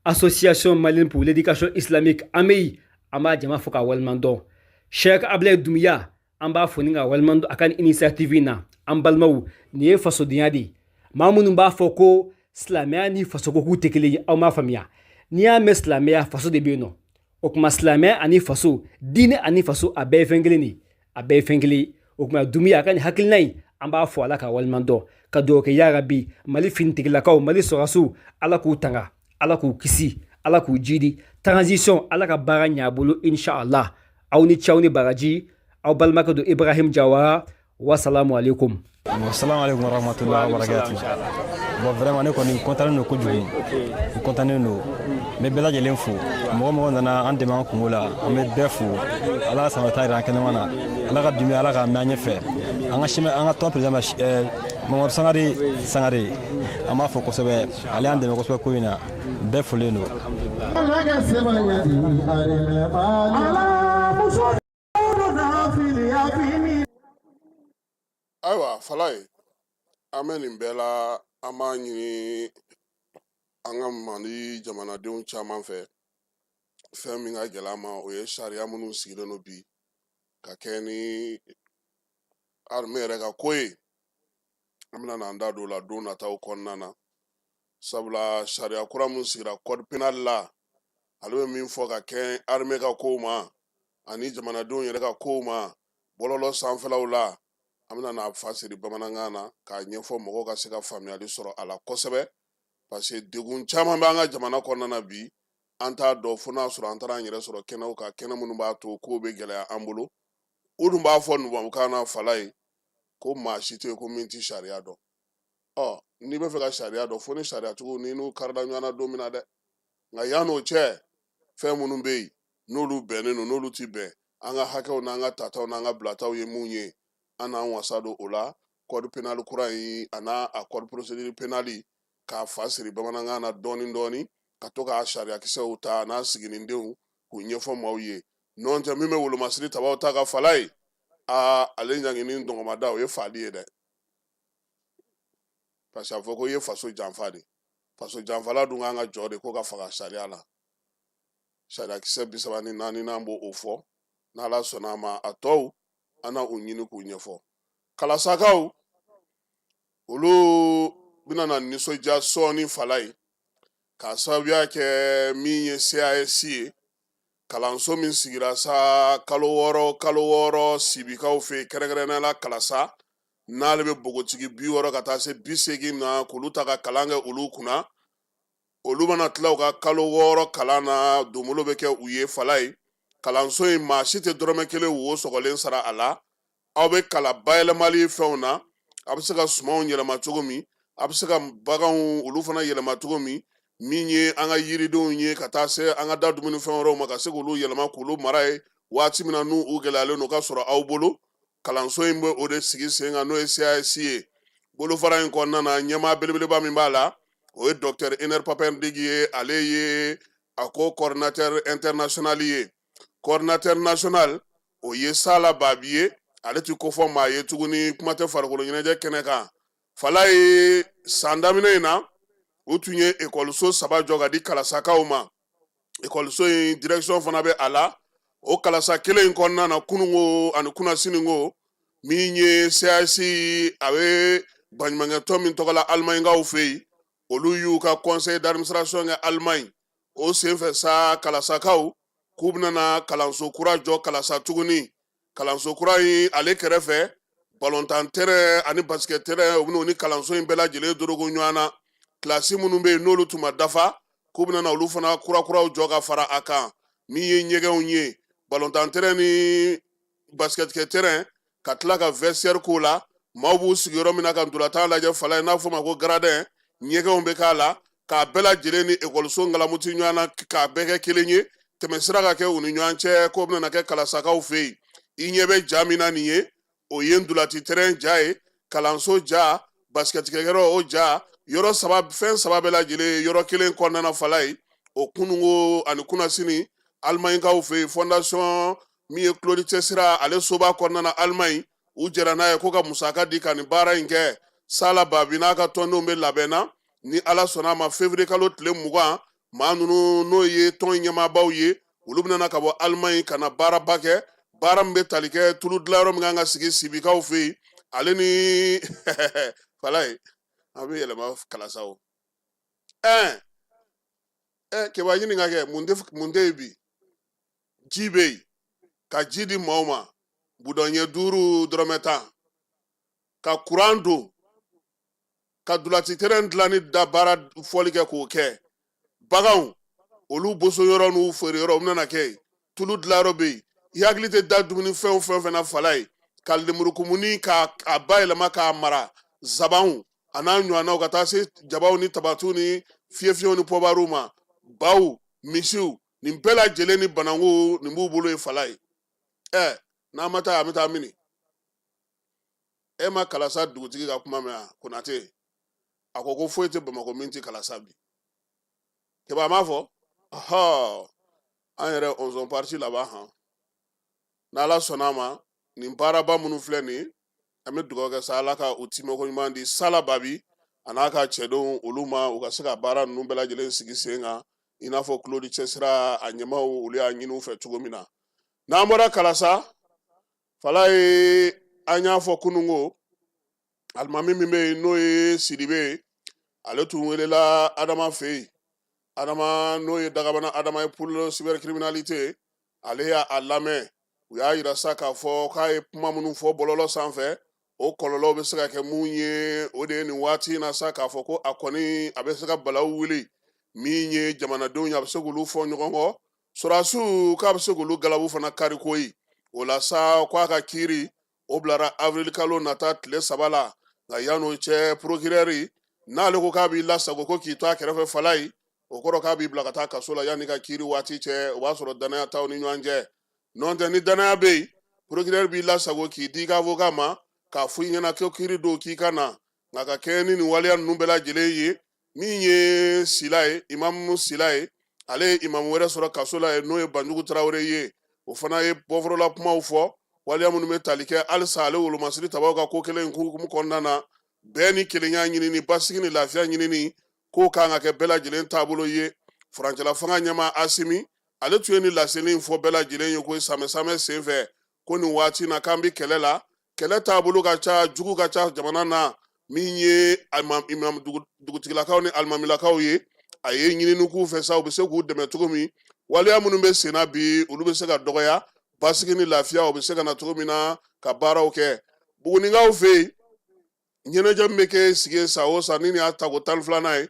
Association malienne pour l'éducation islamique, AMEI, an b'a jama fo k'a waleɲuman dɔn. Cheikh Ablaye Doumbia, an b'a fo ni ka waleɲuman dɔn a ka nin initiative in na. An balimaw, nin ye fasodenya de ye. Maa minnu b'a fɔ ko silamɛya ni fasoko k'u tɛ kelen ye, aw m'a faamuya. N'i y'a mɛn silamɛya, faso de bɛ yen nɔ. O tuma silamɛya ani faso, diinɛ ani faso, a bɛɛ ye fɛn kelen de ye, a bɛɛ ye fɛn kelen ye. O tuma Doumbia a ka nin hakilina in, an b'a fɔ Ala ka waleɲuman dɔn, ka dugawu kɛ yarabi Mali finitigilakaw, Mali sɔrɔdasiw, Ala k'u tanga, Ala k'u kisi, Ala k'u jidi. Transition, Ala ka baara ɲɛ a bolo inshallah. Aw ni ce, aw ni baraji. Aw balimakɛ don, Ibrahim Jawara. Wasalamu alaikum. Assalamu alaikum warahmatullahi wabarakatuh. Bon, vraiment ne kɔni content don kojugu. N content don. N bɛ bɛɛ lajɛlen fo. Mɔgɔ mɔgɔ nana an dɛmɛ an kungo la, an bɛ bɛɛ fo. Ala ka san ta yira an kɛnɛma na. Ala ka Doumbia, Ala k'a mɛn an ɲɛfɛ. An ka sɛmɛ, an ka tɔn président Mamadu Sangare Sangare. An b'a fo kosɛbɛ. Ale y'an dɛmɛ kosɛbɛ ko in na. Bɛɛ folen don. Ala ka sebaya di ala muso Ayiwa Falaye, an bɛ nin bɛɛ la, an b'a ɲini an ka Mali jamanadenw caman fɛ, fɛn min ka gɛlɛn an ma, o ye sariya minnu sigilen don bi ka kɛ ni armée yɛrɛ ka ko ye. An bɛna n'an da don o la don nataw kɔnɔna na, sabula sariya kura min sigira code pénal la, ale bɛ min fɔ ka kɛ armée ka kow ma ani jamanadenw yɛrɛ ka kow ma bɔlɔlɔ sanfɛlaw la, an bɛna n'a fasiri bamanankan na k'a ɲɛfɔ mɔgɔw ka se ka faamuyali sɔrɔ a la kosɛbɛ, parce que degun caman bɛ an ka jamana kɔnɔna na bi, an t'a dɔn fo n'a sɔrɔ an taara an yɛrɛ sɔrɔ kɛnɛw kan, kɛnɛ minnu b'a to kow bɛ gɛlɛya an bolo. U dun b'a fɔ tubabukan na, Falaye, ko maa si tɛ yen ko min tɛ sariya dɔn. Ɔ n'i bɛ fɛ ka sariya dɔn, fo ni sariyatigiw ni n'u karila ɲɔgɔn na don min na dɛ. Nka yann'o cɛ, fɛn minnu bɛ yen n'olu bɛnnen don, n'olu tɛ bɛn, an ka hakɛw n'an ka tataw n'an ka bilataw ye mun ye, an n'an wasa don o la. Code pénal kura in a n'a a code procédure pénale, k'a fa siri bamanankan na dɔɔni dɔɔni, ka to k'a sariyakisɛw ta n'a siginidenw k'u ɲɛfɔ maaw ye. N'o tɛ, min bɛ wolomasiri tabaw ta ka Falaye, aa, ale ɲangini dɔgɔmada o ye faali ye dɛ, parce que a fɔ ko i ye faso janfa de. Faso janfala dun kan ka jɔ de ko ka faga sariya la. Sariyakisɛ 34 n'an b'o o fɔ, n'Ala sɔnna a ma, a tɔw an na u ɲini k'u ɲɛfɔ. Kalasakaw, olu bɛna na nisɔndiya sɔɔni Falaye, k'a sababuya kɛ min ye CAS ye, kalanso min sigira sa kalo 6 kalo 6 Sibikaw fɛ yen, kɛrɛnkɛrɛnnenya la Kalasa, n'ale bɛ npogotigi 60 ka taa se 80 na, k'olu ta ka kalan kɛ olu kunna. Olu mana tila u ka kalo 6 kalan na, donbolo bɛ kɛ u ye Falaye. Kalanso in, maa si tɛ dɔrɔmɛ kelen wo sɔgɔlen sara a la. Aw bɛ kalan bayɛlɛmali fɛnw na, a bɛ se ka sumanw yɛlɛma cogo min, a bɛ se ka baganw olu fana yɛlɛma cogo min, min ye an ka yiridenw ye, ka taa se an ka da dumunifɛn wɛrɛw ma, ka se k'olu yɛlɛma k'olu mara ye waati min na n'u u gɛlɛyalen don ka sɔrɔ aw bolo. Kalanso in bɛ o de sigi sen kan, n'o ye CAS ye. Bolofara in kɔnɔna na, ɲɛmaa belebeleba min b'a la, o ye docteur Ener Papendigi ye. Ale ye a ko coordinateur international ye. Coordinateur national, o ye Sala Babi ye. Ale ti kofɔ maa ye tuguni, kuma tɛ farikolo ɲɛnajɛ kɛnɛ kan. Falaye, san daminɛ in na, u tun ye ekɔliso 3 jɔ ka di Kalasakaw ma. Ekɔliso in direction fana bɛ a la. O Kalasa kelen in kɔnɔna na, kununko ani kunasini ko Min ye CAS, a bɛ baɲumankɛtɔn min tɔgɔ la Alimaɲikaw fɛ yen, olu y'u ka conseil d'administration kɛ Alimaɲi. O senfɛ sa, Kalasakaw k'u bɛna na kalanso kura jɔ Kalasa tuguni. Kalanso kura in ale kɛrɛfɛ, balontan terrain ani basket terrain, u bɛna o ni kalanso in bɛɛ lajɛlen dorogo ɲɔgɔn na. Kilasi minnu bɛ yen n'olu tun ma dafa, k'u bɛna na olu fana kurakuraw jɔ ka fara a kan. Min ye ɲɛgɛnw ye, balontan terrain ni basket kɛ terrain, ka tila ka vestiaire k'o la, maaw b'u sigi yɔrɔ min na ka ntolatan lajɛ fala ye, n'a fɔ ma ko gradin, ɲɛgɛnw bɛ k'a la, k'a bɛɛ lajɛlen ni ekɔliso ngalamuti ɲɔgɔn na, k'a bɛɛ kɛ kelen ye, tɛmɛsira ka kɛ u ni ɲɔgɔn cɛ, k'o bɛna kɛ Kalasakaw fɛ yen. I ɲɛ bɛ ja min na nin ye, o ye ntolaci terrain ja ye, kalanso ja, basikɛtikɛyɔrɔ o ja, yɔrɔ saba, fɛn saba bɛɛ lajɛlen yɔrɔ kelen kɔnɔna na fala ye. O kununko ani kunnasini, Alimaɲikaw fɛ yen, fondation min ye Claude Cɛsira ale soba kɔnɔna na Alimaɲi, u jɛra n'a ye ko ka musaka di ka nin baara in kɛ. Sala Babi n'a ka tɔndenw bɛ labɛn na, ni Ala sɔnna a ma, février kalo tile 20, maa ninnu n'o ye tɔn ɲɛmaabaw ye, olu bɛna ka bɔ Alimaɲi ka na baaraba kɛ, baara min bɛ tali kɛ tulu dilanyɔrɔ min kan ka sigi Sibikaw fɛ yen, ale ni fala ye. A bɛ yɛlɛma Kalasa o. Ɛɛ ɛ keba ɲininka kɛ, mun tɛ yen bi? Ji bɛ yen, ka ji di maaw ma budɔn ɲɛ 5, dɔrɔmɛ 10, ka kuran don, ka dulati terrain dilanni da baara fɔli kɛ k'o kɛ, baganw olu boso yɔrɔ n'u feere yɔrɔ, u bɛna kɛ yen, tulu dilanyɔrɔ bɛ yen. I hakili tɛ da dumuni fɛn o fɛn fɛn na fala ye, ka lemurukumuni k'a bayɛlɛma k'a mara, zabanw a n'a ɲɔgɔnnaw, ka taa se jabaw ni tabatiw ni fiyɛfiyɛw ni pɔbariw ma, baw, misiw, nin bɛɛ lajɛlen ni bananku, nin b'u bolo ye fala ye. Ɛ, n'an ma taa, an bɛ taa mini? E ma Kalasa dugutigi ka kuma mɛn? A Konate, a ko ko foyi tɛ Bamakɔ min tɛ Kalasa bi. Keba m'a fɔ ɔhɔ, an yɛrɛ onzon parti laban han. N'Ala sɔnna a ma, nin baaraba minnu filɛ nin ye, an bɛ dugawu kɛ sa, Ala ka u timɛko ɲuman di Sala Babi a n'a ka cɛdenw olu ma, u ka se ka baara ninnu bɛɛ lajɛlen sigi sen kan, i n'a fɔ Claude Cɛsira a ɲɛmaaw olu y'a ɲini u fɛ cogo min na. N'an bɔra Kalasa fala ye, an y'a fɔ kununko, alimami min bɛ yen n'o ye Sidibe ye, ale tun welela Adama fɛ yen. Adama n'o ye Dagabana Adama ye, pôle cybercriminalité, ale y'a lamɛn. U y'a yira sa k'a fɔ k'a ye kuma minnu fɔ bɔlɔlɔ sanfɛ, o kɔlɔlɔw bɛ se ka kɛ mun ye. O de ye nin waati in na sa k'a fɔ ko a kɔni a bɛ se ka balawu wuli min ye jamanadenw ye, a bɛ se k'olu fɔ ɲɔgɔn kɔ, sɔrɔdasiw k'a bɛ se k'olu galabu fana kari koyi. O la sa, k'a ka kiiri o bilara avril kalo nata tile 3 la. Nka yan'o cɛ, procureur n'ale ko k'a b'i lasago ko k'i to a kɛrɛfɛ fala ye, o kɔrɔ k'a b'i bila ka taa kaso la yanni ka kiiri waati cɛ. O b'a sɔrɔ danaya t'aw ni ɲɔgɔn cɛ. N'o tɛ, ni danaya bɛ yen, procureur b'i lasago k'i di i ka avocat ma k'a fɔ i ɲɛna ko kiiri don k'i ka na. Nka ka kɛɲɛ ni nin waleya ninnu bɛɛ lajɛlen ye, min ye Sila ye, imamu Sila ye, ale ye imamu wɛrɛ sɔrɔ kaso la ye, n'o ye Banjugu Tarawele ye, o fana ye bɔforola kumaw fɔ, waleya minnu bɛ tali kɛ halisa ale wolomasiri tabaw ka ko kelen in hukumu kɔnɔna na, bɛn ni kelenya ɲinini, basigi ni lafiya ɲinini, k'o kan ka kɛ bɛɛ lajɛlen taabolo ye. Furancɛla fanga ɲɛmaa Asimi, ale tun ye nin laseli in fɔ bɛɛ lajɛlen ye ko samɛ samɛ senfɛ, ko nin waati na k'an bɛ kɛlɛ la, kɛlɛ taabolo ka ca, jugu ka ca jamana na. Min ye imam dugutigilakaw ni alimamilakaw ye, a ye ɲinini k'u fɛ sa, u bɛ se k'u dɛmɛ cogo min, waleya minnu bɛ senna bi, olu bɛ se ka dɔgɔya, basigi ni lafiya o bɛ se ka na cogo min na ka baaraw kɛ. Bugunikaw fɛ yen, ɲɛnajɛ min bɛ kɛ sigi san o san, ni nin y'a tako 12nan ye,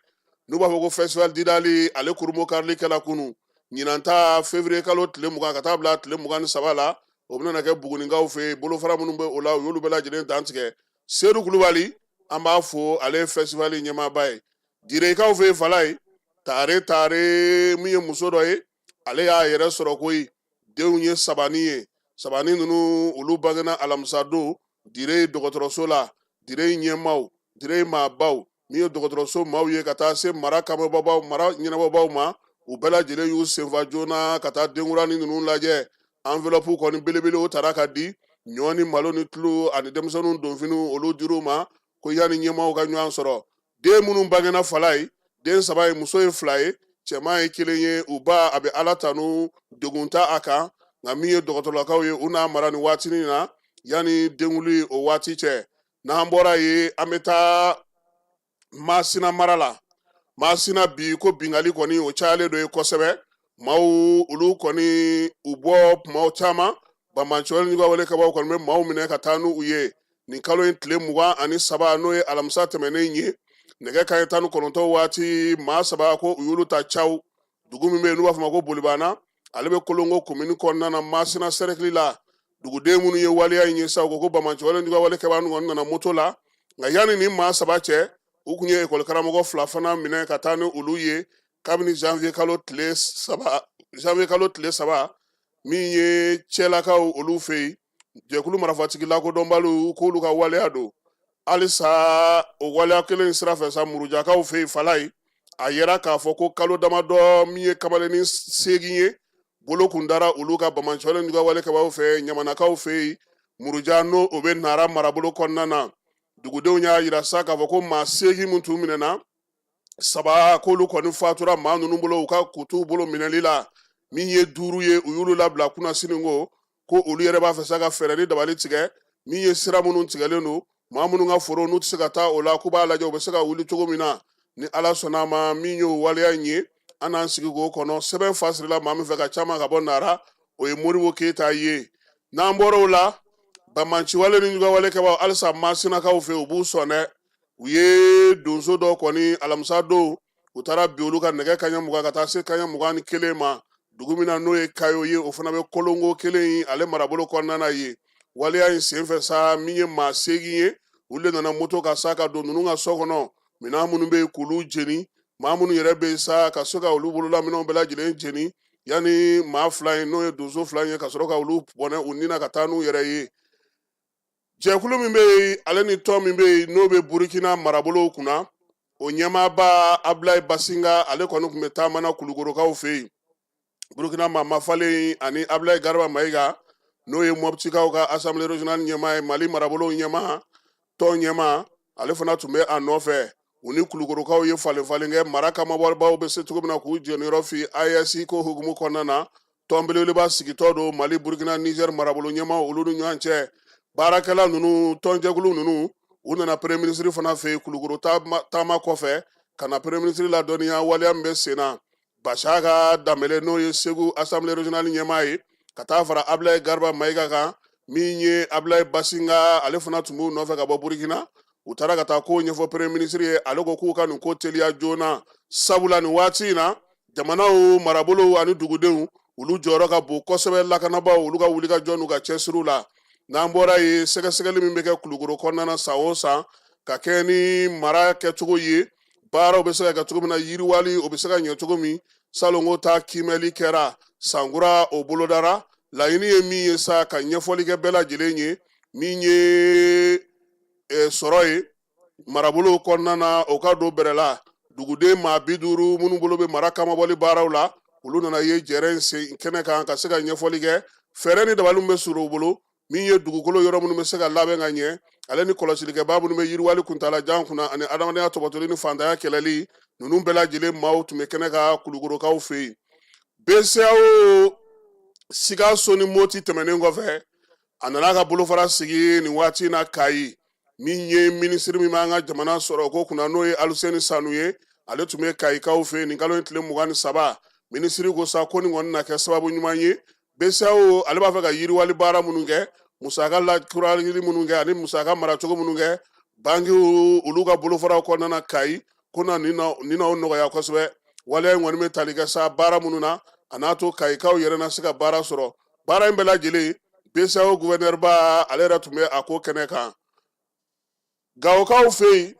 n'u b'a fɔ ko festival Didali, ale kurunbon karili kɛla kunu. Ɲinan ta, février kalo tile 20 ka taa bila tile 23 la, o bɛna kɛ Bugunikaw fɛ yen. Bolofara minnu bɛ o la, u y'olu bɛɛ lajɛlen dantigɛ. Sedu Kulubali, an b'a fo, ale ye festival ɲɛmaaba ye. Direkaw fɛ yen fala ye, tare tare min ye muso dɔ ye, ale y'a yɛrɛ sɔrɔ koyi. Denw ye sabani ye, sabani ninnu olu bangena alamisa don Dire dɔgɔtɔrɔso la. Dire ɲɛmaaw, Dire maabaw, min ye dɔgɔtɔrɔso maaw ye, ka taa se mara kanbɔbaw, mara ɲɛnabɔbaw ma, u bɛɛ lajɛlen y'u senfa joona ka taa denkuranin ninnu lajɛ. Enveloppe kɔni belebele o tara ka di, ɲɔ ni malo ni tulu ani denmisɛnninw donfiniw, olu dir'u ma ko yanni ɲɛmaaw ka ɲɔgɔn sɔrɔ. Den minnu bangena fala ye, den saba ye, muso ye fila ye, cɛman ye kelen ye. U ba a bɛ Ala tanu, degun t'a a kan. Nka min ye dɔgɔtɔrɔlakaw ye, u n'a mara nin waatinin na. yanni denkunli o waati cɛ. N'an bɔra yen, an bɛ taa Masina mara la. Masina bi ko bingali kɔni o cayalen don yen kosɛbɛ. Maaw olu kɔni u bɔ kumaw caman, banbaanciwale ni juguya wale kɛbaaw kɔni bɛ maaw minɛ ka taa n'u ye. Nin kalo in tile 23, n'o ye alamisa tɛmɛnen ye, nɛgɛ kanɲɛ 19 waati, maa saba ko u y'olu ta caw dugu min bɛ yen n'u b'a fɔ ma ko Bolibana, ale bɛ Kolongo komini kɔnɔna na, Masina sɛrɛkili la. Duguden minnu ye waleya in ye sa, u ko ko banbaanciwale ni juguya wale kɛbaa ninnu kɔni nana moto la. Nka yanni nin maa saba cɛ, u kun ye ekɔli karamɔgɔ fila fana minɛ ka taa ni olu ye kabini janvier kalo tile 3, janvier kalo tile 3, min ye cɛlakaw olu fɛ yen. Jɛkulu marifatigi lakodɔnbaliw k'olu ka waleya don. Halisa o waleya kelen in sira fɛ sa, Murujakaw fɛ yen, Falayi, a yera k'a fɔ ko kalo damadɔ, min ye kamalennin 8 ye, bolo kun dara olu ka banbaanciwale ni juguya wale kɛbaaw fɛ Ɲamanakaw fɛ yen Muruja, n'o o bɛ Nara marabolo kɔnɔna na. Dugudenw y'a yira sa k'a fɔ ko maa 8 min tun minɛna, saba k'olu kɔni fatura maa ninnu bolo u ka kutuw bolo minɛli la. Min ye duuru ye, u y'olu labila kunasini. Ko ko olu yɛrɛ b'a fɛ sa ka fɛɛrɛ ni dabali tigɛ. Min ye sira minnu tigɛlen don, maa minnu ka foro n'u tɛ se ka taa o la, k'u b'a lajɛ u bɛ se ka wuli cogo min na, ni Ala sɔnna a ma. Min y'o waleya in ye, an n'an sigi k'o kɔnɔ. Sɛbɛn fasirila maa min fɛ ka caman ka bɔ Nara, o ye Moribo Keyita ye. N'an bɔra o la, banbaanciwale ni juguya wale kɛbaaw halisa Masinakaw fɛ, u b'u sɔn dɛ. U ye donso dɔ kɔni alamisa don, u taara bin olu kan nɛgɛ kanɲɛ 20 ka taa se kanɲɛ 21 ma, dugu min na n'o ye Kayo ye, o fana bɛ Kolongo kelen in ale marabolo kɔnɔna na ye. Waleya in senfɛ sa, min ye maa 8 ye, olu de nana moto kan sa ka don ninnu ka so kɔnɔ, minɛn minnu bɛ yen k'olu jeni, maa minnu yɛrɛ bɛ yen sa ka se ka olu bolola minɛnw bɛɛ lajɛlen jeni, yanni maa fila in, n'o ye donso fila in ye, ka sɔrɔ ka olu bɔnɛ u ni na ka taa n'u yɛrɛ ye. Jɛkulu min bɛ yen, ale ni tɔn min bɛ yen, n'o bɛ Burukina marabolow kunna, o ɲɛmaaba Abulayi Basinga, ale kɔni tun bɛ taama na Kulukorokaw fɛ yen. Burukina maa mafalen ani Abulayi Garba Mayiga, n'o ye Mɔptikaw ka assemblée régionale ɲɛmaa ye, Mali marabolow ɲɛmaa, tɔn ɲɛmaa, ale fana tun bɛ a nɔfɛ. U ni Kulukorokaw ye falen falen kɛ mara kamabɔbaw bɛ se cogo min na k'u jɔnyɔrɔ fi AES ko hukumu kɔnɔna na. Tɔn belebeleba sigitɔ don Mali, Burukina, Niger marabolo ɲɛmaaw olu ni ɲɔgɔn cɛ. Baarakɛla ninnu, tɔnjɛkulu ninnu, u nana premier ministre fana fɛ yen Kulukoro taama kɔfɛ, ka na premier ministre ladɔnniya waleya min bɛ sen na. Basiaka Danbele, n'o ye Segu assemblée régionale ɲɛmaa ye, ka taa fara Abulayi Garba Mayiga kan, min ye Abulayi Basinga, ale fana tun b'u nɔfɛ ka bɔ Burukina. U taara ka taa ko ɲɛfɔ premier ministre ye. Ale ko k'u ka nin ko teliya joona, sabula nin waati in na, jamanaw marabolow ani dugudenw olu jɔyɔrɔ ka bon kosɛbɛ lakanabaaw olu ka wulikajɔ n'u ka cɛsiriw la. N'an bɔra yen, sɛgɛsɛgɛli min bɛ kɛ Kulukoro kɔnɔna na san o san, ka kɛ ni mara kɛcogo ye, baaraw bɛ se ka kɛ cogo min na, yiriwali o bɛ se ka ɲɛ cogo min, salongo ta kiimɛli kɛra, sankura o bolodara. Laɲini ye min ye sa, ka ɲɛfɔli kɛ bɛɛ lajɛlen ye, min ye sɔrɔ ye marabolo kɔnɔna na, o ka don bɛrɛ la. Duguden maa 50 minnu bolo bɛ mara kamabɔli baaraw la, olu nana ye jɛrɛ in sen kɛnɛ kan ka se ka ɲɛfɔli kɛ fɛɛrɛ ni dabali min bɛ sɔrɔ u bolo, min ye dugukolo yɔrɔ minnu bɛ se ka labɛn ka ɲɛ, ale ni kɔlɔsilikɛbaa minnu bɛ yiriwali kuntaalajan kunna, ani adamadenya tɔbɔtɔli ni fantanya kɛlɛli. Ninnu bɛɛ lajɛlen maaw tun bɛ kɛnɛ kan Kulukorokaw fɛ yen. BCEAO Sikaso ni Moti tɛmɛnen kɔfɛ, a nana ka bolofara sigi nin waati in na Kayi. Min ye minisiri min b'an ka jamana sɔrɔ ko kunna, n'o ye Aluseni Sanu ye, ale tun bɛ Kayikaw fɛ yen nin kalo in tile 23. Minisiri ko sa ko nin kɔni na kɛ sababu ɲuman ye. BCEAO ale b'a fɛ ka yiriwali baara minnu kɛ, musaka lakurayali minnu kɛ, ani musaka maracogo minnu kɛ bankiw olu ka bolofaraw kɔnɔna na Kayi, ko na nin na o nɔgɔya kosɛbɛ. Waleya in kɔni bɛ tali kɛ sa baara minnu na, a n'a to Kayikaw yɛrɛ na se ka baara sɔrɔ. Baara in bɛɛ lajɛlen, BCEAO gouverneur ba ale yɛrɛ tun bɛ a ko kɛnɛ kan. Gawokaw fɛ yen,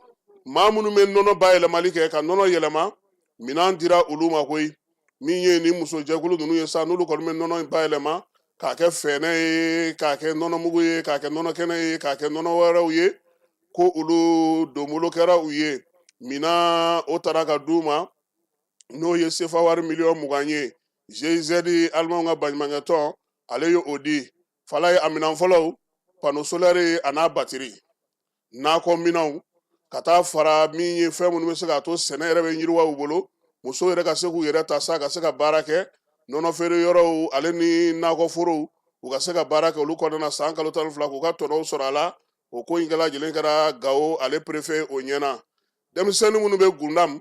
maa minnu bɛ nɔnɔ bayɛlɛmali kɛ, ka nɔnɔ yɛlɛma, minɛn dira olu ma koyi. Min ye ni musojɛkulu ninnu ye sa, n'olu kɔni bɛ nɔnɔ in bayɛlɛma k'a kɛ fɛnɛ ye, k'a kɛ nɔnɔmugu ye, k'a kɛ nɔnɔ kɛnɛ ye, k'a kɛ nɔnɔ wɛrɛw ye, ko olu donbolo kɛra u ye. Minɛn o taara ka d'u ma, n'o ye sefa wari miliyɔn 20 ye. GIZ, alimanw ka baɲumankɛtɔn, ale ye o di. Fala ye a minɛn fɔlɔw, panneau solaire a n'a batiri, nakɔ minɛnw, ka taa fara min ye fɛn minnu bɛ se k'a to sɛnɛ yɛrɛ bɛ yiriwa u bolo, musow yɛrɛ ka se k'u yɛrɛ ta sa ka se ka baara kɛ, nɔnɔ feere yɔrɔw ale ni nakɔ forow. U ka se ka baara kɛ olu kɔnɔna na san kalo 12, k'u ka tɔnɔw sɔrɔ a la. O ko in kɛla lajɛlen kɛra Gawo ale perefe o ɲɛna. Denmisɛnnin minnu bɛ Gundam,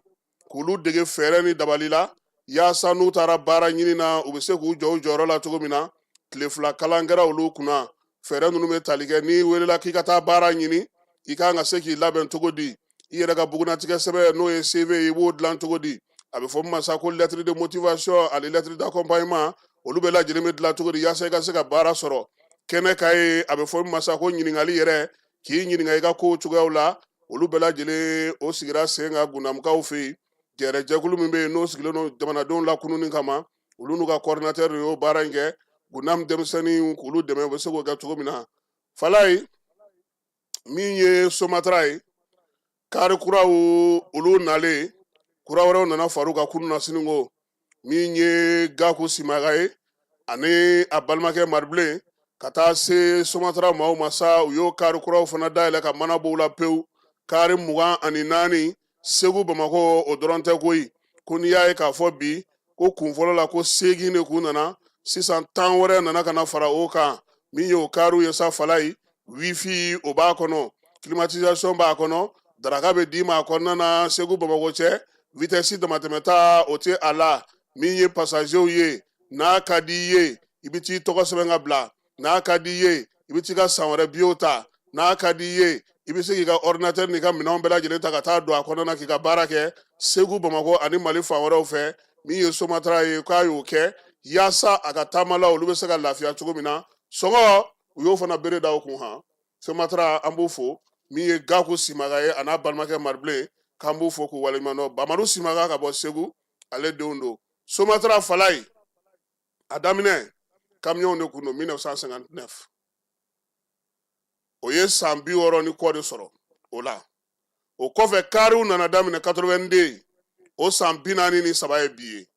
k'olu dege fɛɛrɛ ni dabali la, yaasa n'u taara baara ɲini na, u bɛ se k'u jɔ u jɔyɔrɔ la cogo min na. Tile 2 kalan kɛra olu kunna. Fɛɛrɛ ninnu bɛ tali kɛ n'i welela k'i ka taa baara ɲini, i kan ka se k'i labɛn cogo di, i yɛrɛ ka bugunnatigɛ sɛbɛn, n'o ye CV ye, i b'o dilan cogo di, a bɛ fɔ min ma sa ko lettre de motivation ani lettre d'accompagnement, olu bɛɛ lajɛlen bɛ dilan cogo di yaasa i ka se ka baara sɔrɔ. Kɛnɛ ka ye, a bɛ fɔ min ma sa ko ɲininkali yɛrɛ, k'i ɲininka i ka kow cogoyaw la, olu bɛɛ lajɛlen o sigira sen kan Gundamukaw fɛ yen. Jɛrɛjɛkulu min bɛ yen, n'o sigilen don jamanadenw lakununni kama, olu n'u ka coordinateur de y'o baara in kɛ Gundam denmisɛnninw, k'olu dɛmɛ u bɛ se k'o kɛ cogo min na. Falaye, min ye Somatra ye, kari kuraw olu nalen, kura wɛrɛw nana far'u kan kunun na sini ko min ye Gaku Simaga ye ani a balimakɛ Maribilen, ka taa se Somatra maaw ma sa, u y'o kari kuraw fana dayɛlɛ ka mana b'u la pewu, kari 24 Segu Bamakɔ. O dɔrɔn tɛ koyi, ko n'i y'a ye k'a fɔ bi ko kun fɔlɔ la ko 8 de kun nana, sisan 10 wɛrɛ nana ka na fara o kan. Min ye o kariw ye sa, Falaye, wifi o b'a kɔnɔ, climatisation b'a kɔnɔ, daraka bɛ d'i ma a kɔnɔna na Segu Bamakɔ cɛ, vitesse damatɛmɛta o tɛ a la. Min ye passagerw ye, n'a ka di i ye, i bɛ t'i tɔgɔ sɛbɛn ka bila, n'a ka di i ye, i bɛ t'i ka san wɛrɛ biyew ta, n'a ka di i ye, i bɛ se k'i ka ordinateur n'i ka minɛnw bɛɛ lajɛlen ta ka taa don a kɔnɔna na k'i ka baara kɛ Segu Bamakɔ ani Mali fan wɛrɛw fɛ. Min ye Somatra ye, k'a y'o kɛ yaasa a ka taamalaw olu bɛ se ka lafiya cogo min na. Sɔngɔ, u y'o fana bere da o kun. Han, Somatra, an b'u fo. Min ye Gaku Simaga ye a n'a balimakɛ Maribilen, k'an b'u fo k'u waleɲuman dɔn. Bamadu Simaga ka bɔ Segu, ale denw don. Somatra, Falaye, a daminɛ kamiyɔnw de kun don 1959. O ye san 60 ni kɔ de sɔrɔ o la. O kɔfɛ, kariw nana daminɛ 82, o san 43 ye bi ye.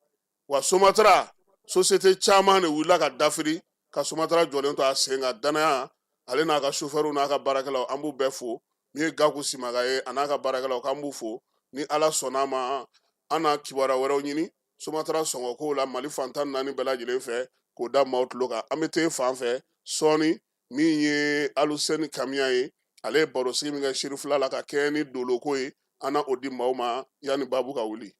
Wa Somatra société caman de wulila ka dafiri ka Somatra jɔlen to a sen kan. Danaya ale n'a ka sofɛriw n'a ka baarakɛlaw, an b'u bɛɛ fo. Min ye Gaku Simaga ye a n'a ka baarakɛlaw, k'an b'u fo. Ni Ala sɔnna a ma, an na kibaruya wɛrɛw ɲini Somatra sɔngɔ kow la Mali fan 14 bɛɛ lajɛlen fɛ k'o da maaw tulo kan. An bɛ te fan fɛ sɔɔni. Min ye Aluseni Kamiya ye, ale ye barosigi min kɛ Sirifila la ka kɛɲɛ ni doloko ye, an na o di maaw ma yanni baabu ka wuli.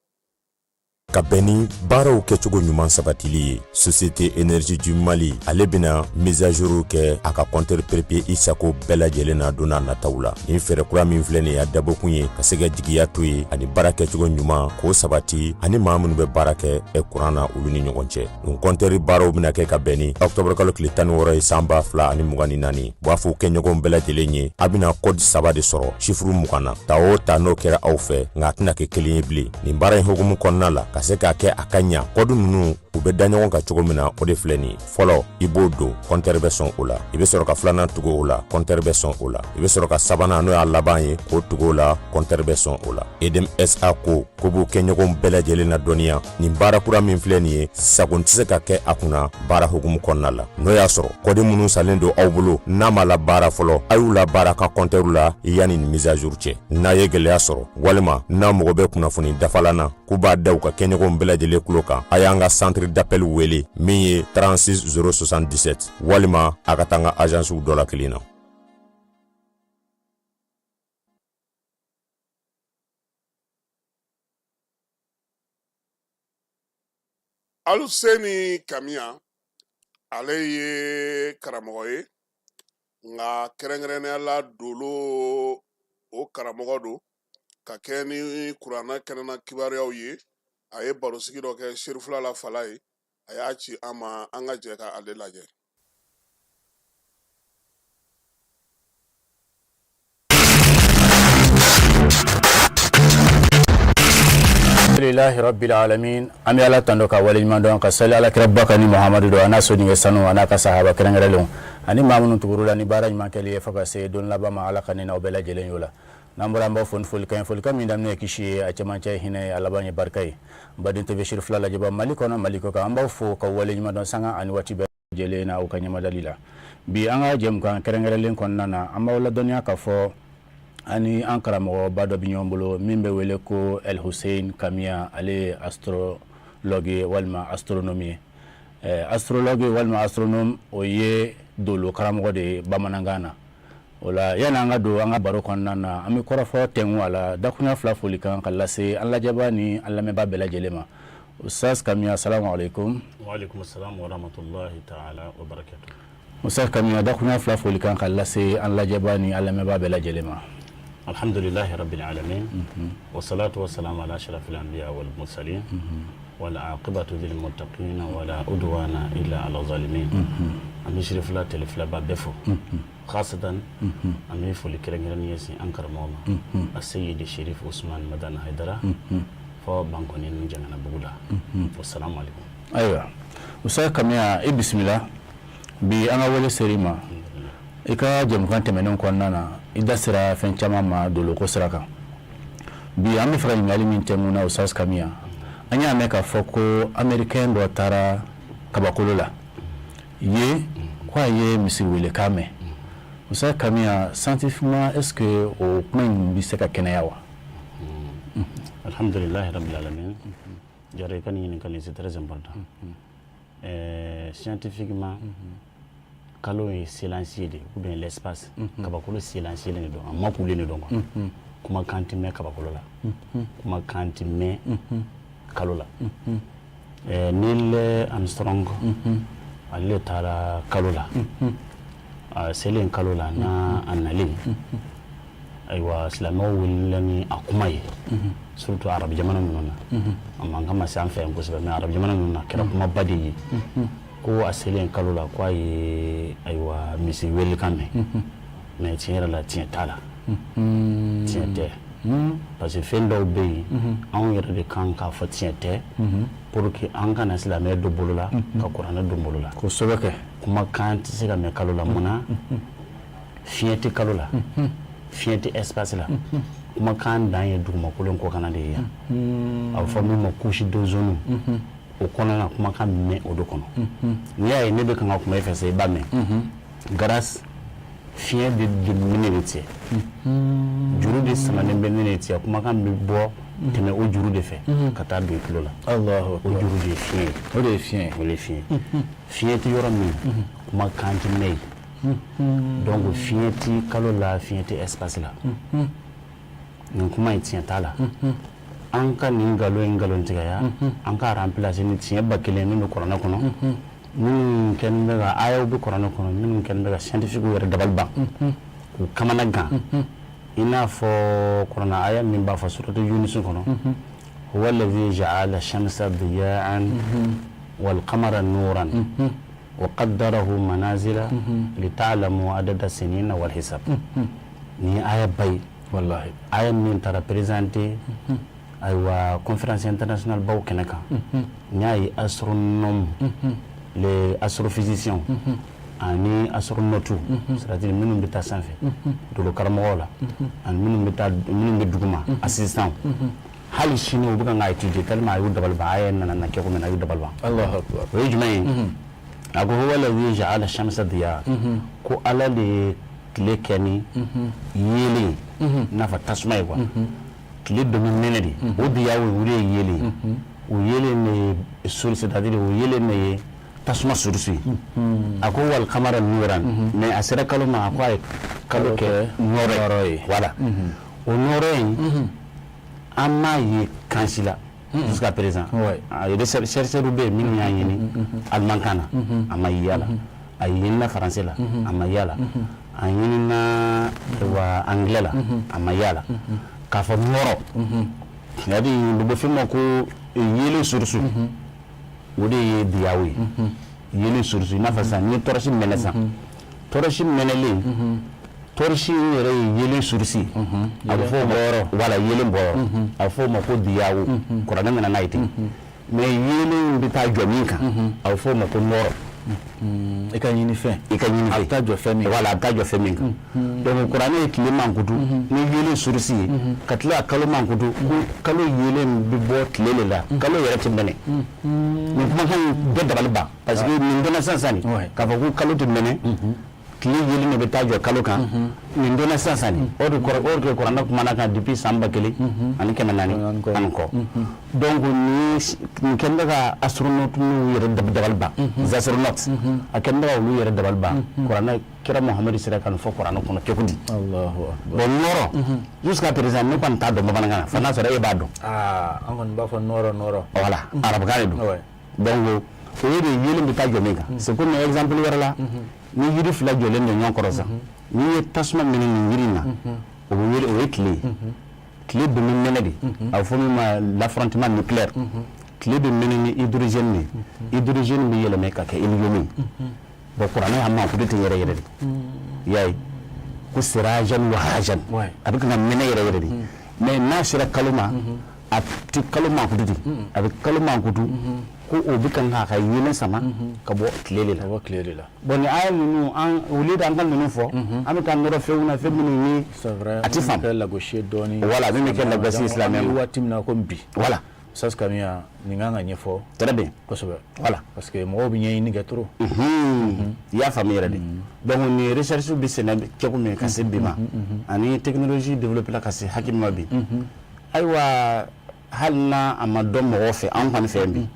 Ka bɛn ni baaraw kɛcogo ɲuman sabatili ye, Société Énergie du Mali ale bɛna mise à jour kɛ a ka compteur prépayé i sago bɛɛ lajɛlen na don n'a nataw la. Nin fɛɛrɛ kura min filɛ nin ye, a dabɔkun ye ka se ka jigiya to ye ani baara kɛcogo ɲuman k'o sabati ani maa minnu bɛ baara kɛ kuran na, olu ni ɲɔgɔn cɛ. Nin compteur baaraw bɛna kɛ ka bɛn ni octobre kalo tile 16 ye san 2024. U b'a fɔ kɛɲɔgɔnw bɛɛ lajɛlen ye, a bɛna code saba de sɔrɔ chiffre 20 na. Ta o ta, n'o kɛra aw fɛ, nka a tɛna kɛ kelen ye bilen. Nin baara in hukumu kɔnɔna la, ka se k'a kɛ a ka ɲa, kɔdu ninnu u bɛ da ɲɔgɔn kan cogo min na, o de filɛ nin ye. Fɔlɔ, i b'o don, kɔntɛri bɛ sɔn o la. I bɛ sɔrɔ ka filanan tugu o la, kɔntɛri bɛ sɔn o la. I bɛ sɔrɔ ka sabanan, n'o y'a laban ye, k'o tugu o la, kɔntɛri bɛ sɔn o la. Edm SA ko ko b'u kɛɲɔgɔnw bɛɛ lajɛlen ladɔnniya, nin baara kura min filɛ nin ye, sagon tɛ se ka kɛ a kunna baara hukumu kɔnɔna la. N'o y'a sɔrɔ kɔdi minnu salen don aw bolo, n'a ma labaara fɔlɔ, a y'u labaara ka kɔntɛriw la yanni nin mise à jour cɛ. N'a ye gɛlɛya sɔrɔ walima n'a mago bɛ kunnafoni dafalan na, k'u b'a da u ka kɛɲɔgɔnw bɛɛ lajɛlen tulo kan, a y'an ka centre d'appel wele min ye 36 077, walima a ka taa an ka agencew dɔ la kelen na. Aluseni Kamiya, ale ye karamɔgɔ ye, nka kɛrɛnkɛrɛnnenya la dolo o karamɔgɔ don, ka kɛ ni kuranɛ kɛnɛna kibaruyaw ye. A ye barosigi dɔ kɛ Serifula la Falaye, a y'a ci an ma, an ka jɛ ka ale lajɛ. Alhamdulillahi rabbil alamin. An bɛ Ala tando ka waleɲuman dɔn, ka sali Ala kiraba kan ni Muhamadu don, a n'a sodenkɛ sanu, a n'a ka sahaba kɛrɛnkɛrɛnlenw ani maa minnu tugur'u la ni baara ɲuman kɛli ye fo ka se don laban ma. Ala ka ne n'aw bɛɛ lajɛlen y'o la. N'an bɔra, an b'aw fo ni folikan ye, folikan min daminɛ ye kisi ye, a cɛmancɛ ye hinɛ ye, a laban ye barika ye. Baden TV Sirifila lajɛba, Mali kɔnɔ, Mali kɔ kan, an b'aw fo ka waleɲuman dɔn sanga ani waati bɛɛ lajɛlen na aw ka ɲɛmadali la. Bi, an ka jɛmukan kɛrɛnkɛrɛnlen kɔnɔna na, an b'aw ladɔnniya k'a fɔ ani an karamɔgɔba dɔ bɛ ɲɔgɔn bolo min bɛ wele ko El Hussein Kamiya. Ale ye astrologue ye walima astronome ye. Astrologue walima astronome, o ye dolo karamɔgɔ de ye bamanankan na. O la, yani an ka don an ka baro kɔnɔna na, an bɛ kɔrɔfɔ tɛnku a la, dakunya fila foli kan ka lase an lajɛbaa ni an lamɛnbaa bɛɛ lajɛlen ma. Ustaz Kamiya, salamu aleykum. Waaleykum salam wa rahmatulahi taala wa barakatuh. Ustaz Kamiya, dakunya fila foli kan ka lase an lajɛbaa ni an lamɛnbaa bɛɛ lajɛlen ma. Alhamdulilahi rabbil alamin. Wasalatu wasalamu ala ashrafil anbiya wal mursalin. Wal aqibatu lil muttaqin wala udwana illa ala zalimin. An bɛ sirifila tele filaba bɛɛ fo. Khasatan an bɛ foli kɛrɛnkɛrɛnnen ɲɛsin an karamɔgɔ ma, Aseyidi Sherif Usman Madani Hayidara, fɔ Bankɔni ni Janganabugu la. Wasalamu aleykum. Ayiwa, Ustaz Kamiya, i bisimila bi an ka wele ser'i ma. I ka jɛmukan tɛmɛnen kɔnɔna na, i da sera fɛn caman ma doloko sira kan. Bi an bɛ fɛ ka ɲininkali min tɛnku na, Ustaz Kamiya, an y'a mɛn k'a fɔ ko américain dɔ taara kabakolo la yen, ko a ye misiri welekan mɛn. Ustaz Kamiya, scientifiquement, est ce que o kuma in bɛ se ka kɛnɛya wa? Alhamdulilahi rabbil alamin. Jara, i ka nin ɲininkali, c'est très important. Scientifiquement, kalo ye silencieux de, ou bien l'espace, kabakolo silencieux de don, a makulen de don quoi. Kumakan tɛ mɛn kabakolo la, kumakan tɛ mɛn kalo la. Neil Armstrong, ale de taara kalo la. A selen kalo la n'a a nalen, ayiwa, silamɛw wulila ni a kuma ye, surtout arabu jamana ninnu na. A mankan ma se an fɛ yan kosɛbɛ, mais arabu jamana ninnu na, a kɛra kumaba de ye ko a selen kalo la, ko a ye, ayiwa, misi welekan mɛn. Mais tiɲɛ yɛrɛ la, tiɲɛ t'a la, tiɲɛ tɛ, parce que fɛn dɔw bɛ yen, anw yɛrɛ de kan k'a fɔ tiɲɛ tɛ, pour que an kana silamɛ don bolo la ka kuranɛ don bolo la. Kosɛbɛ kɛ. Kumakan tɛ se ka mɛn kalo la. Mun na? Fiɲɛ tɛ kalo la, fiɲɛ tɛ espace la. Kumakan dan ye dugumakolo in kɔkanna de ye yan. A bɛ fɔ min ma couche d'ozone. O kɔnɔna, kumakan bɛ mɛn o de kɔnɔ. N'i y'a ye ne bɛ kan ka kuma e fɛ sisan, i b'a mɛn grâce fiɲɛ de minɛ de tigɛ, juru de samanen bɛ ne tigɛ. Kumakan bɛ bɔ tɛmɛ o juru de fɛ ka taa don i tulo la. O juru de ye fiɲɛ ye. O de ye fiɲɛ ye. O de ye fiɲɛ ye. Fiɲɛ tɛ yɔrɔ min, kumakan tɛ mɛn yen. Donc fiɲɛ tɛ kalo la, fiɲɛ tɛ espace la. Nin kuma in, tiɲɛ t'a la. An ka nin nkalon in nkalontigɛya, an ka remplacer ni tiɲɛ 1000 min bɛ kuranɛ kɔnɔ, minnu kɛlen bɛ ka ayaw bɛ kuranɛ kɔnɔ, minnu kɛlen bɛ ka scientifique yɛrɛ dabali ban k'u kamana gan, i n'a fɔ kuranɛ aya min b'a fɔ suratu Yunus kɔnɔ: huwa alladhi ja'ala shamsa diya'an wal qamara nuran wa qaddarahu manazila lita'lamu adada sinina wal hisab. Nin ye aya ba ye. Wallahi. Aya min taara présenter, ayiwa, conférence internationale baw kɛnɛ kan, n y'a ye astronome, les astrophysiciens ani astronautes, c'est à dire minnu bɛ taa sanfɛ dolo karamɔgɔw la, ani minnu bɛ taa, minnu bɛ duguma, assistant, hali sini u bɛ kan k'a étudier, tellement a y'u dabali ban. Aya nana na kɛ ko min na, a y'u dabali ban. Allahu akbar. O ye jumɛn ye? A ko: huwa alladhi ja'ala shamsa diya, ko Ala de ye tile kɛ ni yeelen ye, i n'a fɔ tasuma ye quoi. Tile dɔ bɛ nɛnɛ de, o diya, o de ye yeelen ye. O yeelen de ye source, c'est à dire o yeelen de ye tasuma source ye. A ko wal qamara nuran. Mais a sera kalo ma, a ko a ye kalo kɛ nɔɔrɔ ye. Voilà, o nɔɔrɔ in, an m'a ye kan si la jusqu'à présent. A chercheurs bɛ yen minnu y'a ɲini alimankan na, a ma ye a la. A ɲinina français la, a ma ye a la. A ɲinina wa anglais la, a ma ye a la k'a fɔ nɔrɔ, c'est à dire u bɛ fɛn ma ko yeelen source, o de ye diyaw ye. Yeelen source, i n'a fɔ sisan n'i ye torche mɛnɛ sisan, torche mɛnɛlen, torche in yɛrɛ ye yeelen source ye. A bɛ fɔ o ma, voilà, yeelen bɔyɔrɔ, a bɛ fɔ o ma ko diyawo. Kuranɛ nana n'a ye ten. Mais yeelen bɛ taa jɔ min kan, a bɛ fɔ o ma ko nɔrɔ. I ka ɲini fɛn. I ka ɲini fɛn. A bɛ taa jɔ fɛn min. Voilà, a bɛ taa jɔ fɛn min kan. Donc kuranɛ ye tile mankutu ni yeelen source ye, ka tila ka kalo mankutu ko kalo yeelen bɛ bɔ tile de la, kalo yɛrɛ tɛ mɛnɛ. Nin kumakan in bɛɛ dabali ban, parce que nin dɔnna sisan sisan k'a fɔ ko kalo tɛ mɛnɛ. Tile yeelen de bɛ taa jɔ kalo kan. Nin donna sisan sisan de. O de kɔrɔ, o de kuranɛ kumana kan depuis san 1400 ani kɔ. Donc nin kɛlen bɛ ka astronaute ninnu yɛrɛ dabali ban, astronautes, a kɛlen bɛ ka olu yɛrɛ dabali ban. Kuranɛ, kira Muhamadu sera ka nin fɔ kuranɛ kɔnɔ cogo di? Bon, nɔrɔ, jusqu'à présent ne kɔni t'a dɔn bamanankan na, fo n'a sɔrɔ e b'a dɔn. An kɔni b'a fɔ nɔrɔ nɔrɔ. Voilà, arabukan de don. Donc o ye de yeelen bɛ taa jɔ min kan. C'est comme exemple wɛrɛ la, ni yiri fila jɔlen don ɲɔgɔn kɔrɔ sisan, n'i ye tasuma minɛ nin yiri in na, o bɛ wele, o ye tile ye. Tile bɛ mɛnɛ de, a bɛ fɔ min ma l'affrontement nucléaire. Tile bɛ mɛnɛ ni hydrogène de ye. Hydrogène bɛ yɛlɛmɛ ka kɛ hélium ye. Bon, kuranɛ y'a mankutu ten yɛrɛ yɛrɛ de. I y'a ye ko sirajan wahajan, a bɛ kan ka mɛnɛ yɛrɛ yɛrɛ de. Mais n'a sera kalo ma, a tɛ kalo mankutu ten, a bɛ kalo mankutu ko o bɛ kan k'a ka yeelen sama ka bɔ tile de la. Ka bɔ tile de la. Bon, ni aya ninnu, an au lieu de an ka ninnu fɔ, an bɛ taa nɔrɔ fɛnw na, fɛn minnu ni C'est vrai. a tɛ faamu. Min bɛ kɛ lagosi ye dɔɔni. Voilà, min bɛ kɛ lagosi ye silamɛ ma. Waati min na komi bi. Voilà. Sas Kamiya, nin kan ka ɲɛfɔ. Très bien. Kosɛbɛ. Voilà. Parce que mɔgɔw bɛ ɲɛɲini kɛ trop. I y'a faamu yɛrɛ de. Donc nin recherche bɛ senna cogo min ka se bi ma, ani technologie développée la ka se hakɛ min ma bi. Ayiwa, hali n'a a ma dɔn mɔgɔw fɛ, an kɔni fɛ yan bi,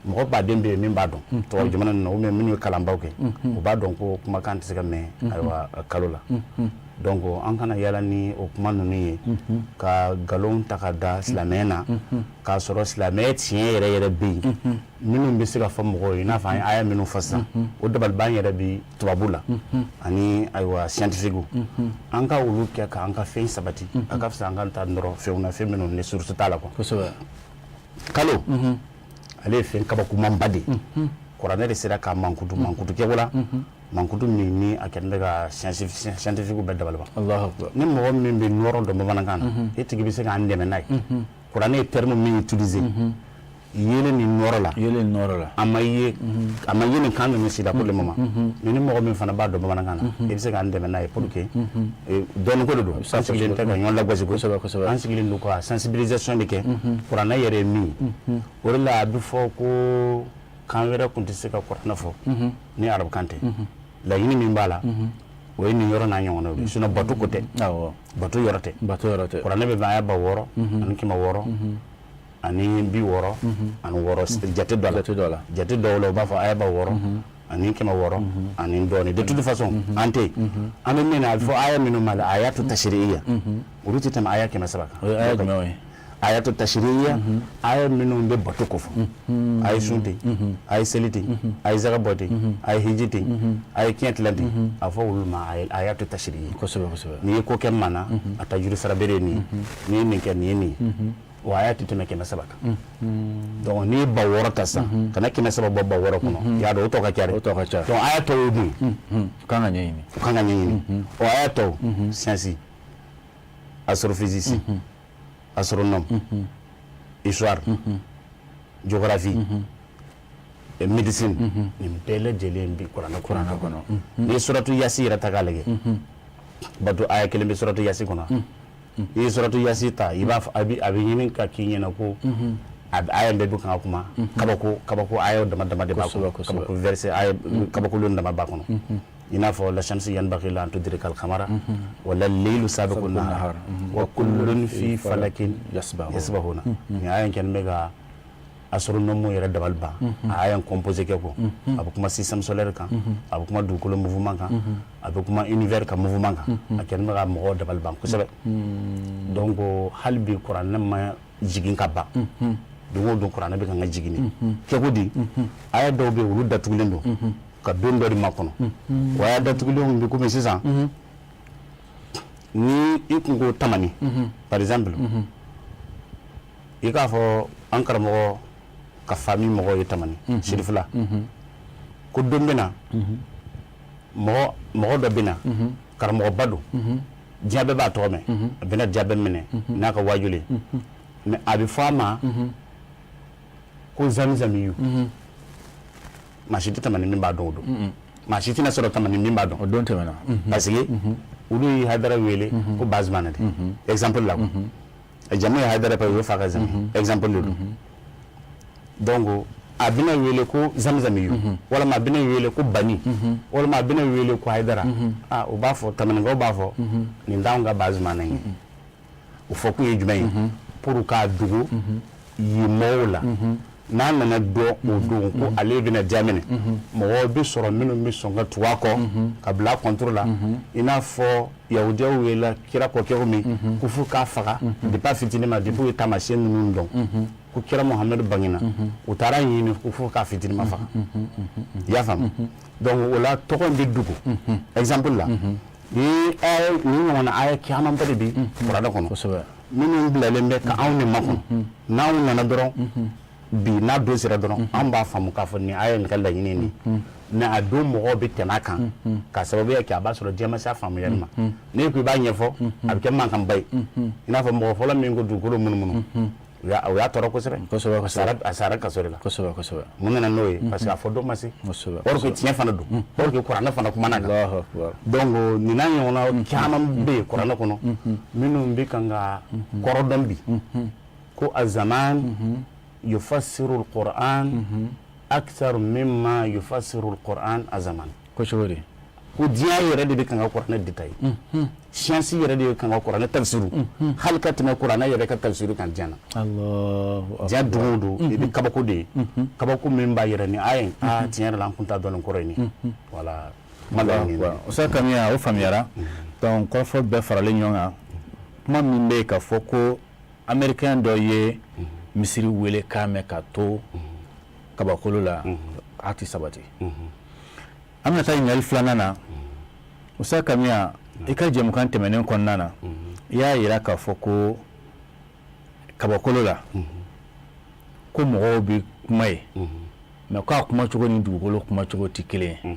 mɔgɔ baden bɛ yen min b'a dɔn tubabu jamana ninnu na, ou bien minnu ye kalanbaw kɛ, u b'a dɔn ko kumakan tɛ se ka mɛn ayiwa kalo la. Donc an kana yala ni o kuma ninnu ye ka nkalon ta ka da silamɛya na, k'a sɔrɔ silamɛya tiɲɛ yɛrɛ yɛrɛ bɛ yen minnu bɛ se ka fɔ mɔgɔw ye, i n'a fɔ an ye aya minnu fɔ sisan. O dabaliban yɛrɛ bɛ tubabu la ani ayiwa scientifique. An ka olu kɛ k'an ka fɛn sabati, a ka fisa an ka taa nɔrɔ fɛnw na, fɛn minnu ni source t'a la quoi. Kalo, ale ye fɛn kabakomanba de ye. Kuranɛ de sera k'a mankutu mankutu kɛko la, mankutu min ni a kɛlen bɛ ka scientifique bɛɛ dabali ban. Ni mɔgɔ min bɛ nɔrɔ dɔn bamanankan na, e tigi bɛ se k'an dɛmɛ n'a ye. Kuranɛ ye terme min utiliser yeelen ni nɔrɔ la, yeelen ni nɔrɔ la, a ma ye, a ma ye nin kan ninnu si la pour le moment. Mais ni mɔgɔ min fana b'a dɔn bamanankan na, i bɛ se k'an dɛmɛ n'a ye pour que dɔɔni ko de don. An sigilen tɛ ka ɲɔgɔn lagosi ko, an sigilen don ka sensibilisation de kɛ. Kuranɛ yɛrɛ ye min ye, o de la a bɛ fɔ ko kan wɛrɛ tun tɛ se ka kuranɛ fɔ ni arabukan tɛ. Laɲini min b'a la, o ye nin yɔrɔ n'a ɲɔgɔnnaw ye. Sinon bato ko tɛ, bato yɔrɔ tɛ. Bato yɔrɔ tɛ. Kuranɛ bɛ bɛn aya 6666 jate dɔ la. Jate dɔ la. Jate dɔw la, u b'a fɔ aya 6600 ani dɔɔni. De toute façon, an tɛ yen, an bɛ min na, a bɛ fɔ aya minnu ma la ayatu tashri'iya, olu tɛ tɛmɛ aya 300 kan. O ye aya jumɛnw ye? Ayatu tashri'iya, aya minnu bɛ bato ko fɔ, a ye sun ten, a ye seli ten, a ye zaga bɔ ten, a ye hiji ten, a ye tiɲɛ tilan ten, a fɔ olu ma ayatu tashri'iya. Kosɛbɛ kosɛbɛ. N'i ye ko kɛ man na, a ta juru sara bere ye nin ye. N'i ye nin kɛ, nin ye nin ye. O aya tɛ tɛmɛ 300 kan. Donc n'i ye 6000 ta sisan, ka na 300 bɔ 6000 kɔnɔ, i y'a dɔn o tɔ ka ca dɛ. O tɔ ka ca. Donc aya tɔw ye mun ye? O kan ka ɲɛɲini. O kan ka ɲɛɲini. O aya tɔw, science, astrophysique, astronome, histoire, géographie, médecine, nin bɛɛ lajɛlen bi kuranɛ kɔnɔ. N'i ye suratu yasi yɛrɛ ta k'a lajɛ, bato aya kelen bɛ suratu yasi kɔnɔ. N'i ye suratu yasi ta, i b'a fɔ a bɛ ɲini ka k'i ɲɛna ko a bɛ aya bɛɛ bɛ kan ka kuma kabako kabako aya dama dama de b'a kɔnɔ, kabako verset aya kabakolon dama b'a kɔnɔ, i n'a fɔ la shamsi yanbaghi laha an tudrika al-qamara wala laylu sabiqu nahar wa kullun fi falakin yasbahuna. Nin aya in kɛlen bɛ ka astronome yɛrɛ dabali ban. A aya in composé kɛ ko a bɛ kuma système solaire kan, a bɛ kuma dugukolo mouvement kan, a bɛ kuma univers ka mouvement kan. A kɛlen bɛ ka mɔgɔw dabali ban kosɛbɛ. Donc hali bi kuranɛ ma jigin ka ban. Don o don kuranɛ bɛ kan ka jigin kɛko di. Aya dɔw bɛ yen, olu datugulen don ka don dɔ de makɔnɔ. O aya datugulenw bɛ komi sisan ni i kun ko tamani, par exemple, i k'a fɔ an karamɔgɔ ka famille mɔgɔw ye tamani sirifila ko don bɛ na, mɔgɔ mɔgɔ dɔ bɛ na, karamɔgɔba don, diɲɛ bɛɛ b'a tɔgɔ mɛn, a bɛna diɲɛ bɛɛ minɛ n'a ka waajuli, mais a bɛ fɔ a ma ko zamizamiyu. Maa si tɛ tamani min b'a dɔn o don, maa si tɛna sɔrɔ tamani min b'a dɔn. O don tɛmɛna. Parce que olu ye Hayidara wele ko Bazumana de, exemple la quoi. Jamu ye Hayidara, parce que o fa ka zami, exemple de don. Donc A bɛna wele ko zamizamiyu walima a bɛna wele ko bani walima a bɛna wele ko hayidara. Aa, u b'a fɔ, tamanikaw b'a fɔ, nin t'anw ka Bazumana ye. O fɔ kun ye jumɛn ye? Pour k'a dogo yen mɔgɔw la. N'a nana dɔn o don ko ale bɛna diya minɛ, mɔgɔw bɛ sɔrɔ minnu bɛ sɔn ka tugu a kɔ ka bila a contre la, i n'a fɔ yahudiyaw yela kira kɔ cogo min ko f'u k'a faga depuis a fitinin ma. Depuis u ye taamasiyɛn ninnu dɔn ko kira Muhamadu bangena, u taara ɲini ko fo k'a fitinin ma faga. I y'a faamu? Donc o la, tɔgɔ in bɛ dogo. Exemple la, ni aya ni ɲɔgɔnna aya camanba de bɛ kuranɛ kɔnɔ minnu bilalen bɛ ka anw de makɔnɔ. N'anw nana dɔrɔn bi, n'a don sera dɔrɔn, an b'a faamu k'a fɔ nin aya nin ka laɲini nin. Mais a don, mɔgɔw bɛ tɛmɛ a kan ka sababuya kɛ a b'a sɔrɔ diɲɛ ma se a faamuyali ma. N'e ko i b'a ɲɛfɔ, a bɛ kɛ mankanba ye. I n'a fɔ mɔgɔ fɔlɔ min ko dugukolo munumunu, o y'a tɔɔrɔ kosɛbɛ. Kosɛbɛ. A sara kaso de la. kosɛbɛ kosɛbɛ Mun nana n'o ye? Parce que a fɔ don ma se. Or que tiɲɛ fana don, or que kuranɛ fana kumana kan. Allahu akbar. Donc nin n'a ɲɔgɔnna caman bɛ yen kuranɛ kɔnɔ minnu bɛ kan ka kɔrɔ dɔn bi ko azaman yufassiru alquran akthar mimma yufassiru alquran azaman. Ko cogo di? Ko diɲɛ yɛrɛ de bɛ kan ka kuranɛ détaillé, science yɛrɛ de bɛ kan ka kuranɛ tafsiru hali ka tɛmɛ kuranɛ yɛrɛ ka tafsiru kan diɲɛ na. Allahu akbar. Diɲɛ don o don, i bɛ kabako de ye, kabako min b'a yɛrɛ ni aya in. Aa, tiɲɛ yɛrɛ la, an kun t'a dɔn nin kɔrɔ ye nin. Voilà, kuma laɲini. Ustaz Kamiya, o faamuyara. Donc kɔrɔfɔ bɛɛ faralen ɲɔgɔn kan, kuma min bɛ yen k'a fɔ ko américain dɔ ye misiri wele k'a mɛn ka to kabakolo la, a tɛ sabati. An bɛna taa ɲininkali filanan na. Ustaz Kamiya, i ka jɛmukan tɛmɛnen kɔnɔna na, i y'a yira k'a fɔ ko kabakolo la, ko mɔgɔw bɛ kuma ye, mais k'a kumacogo ni dugukolo kumacogo tɛ kelen ye.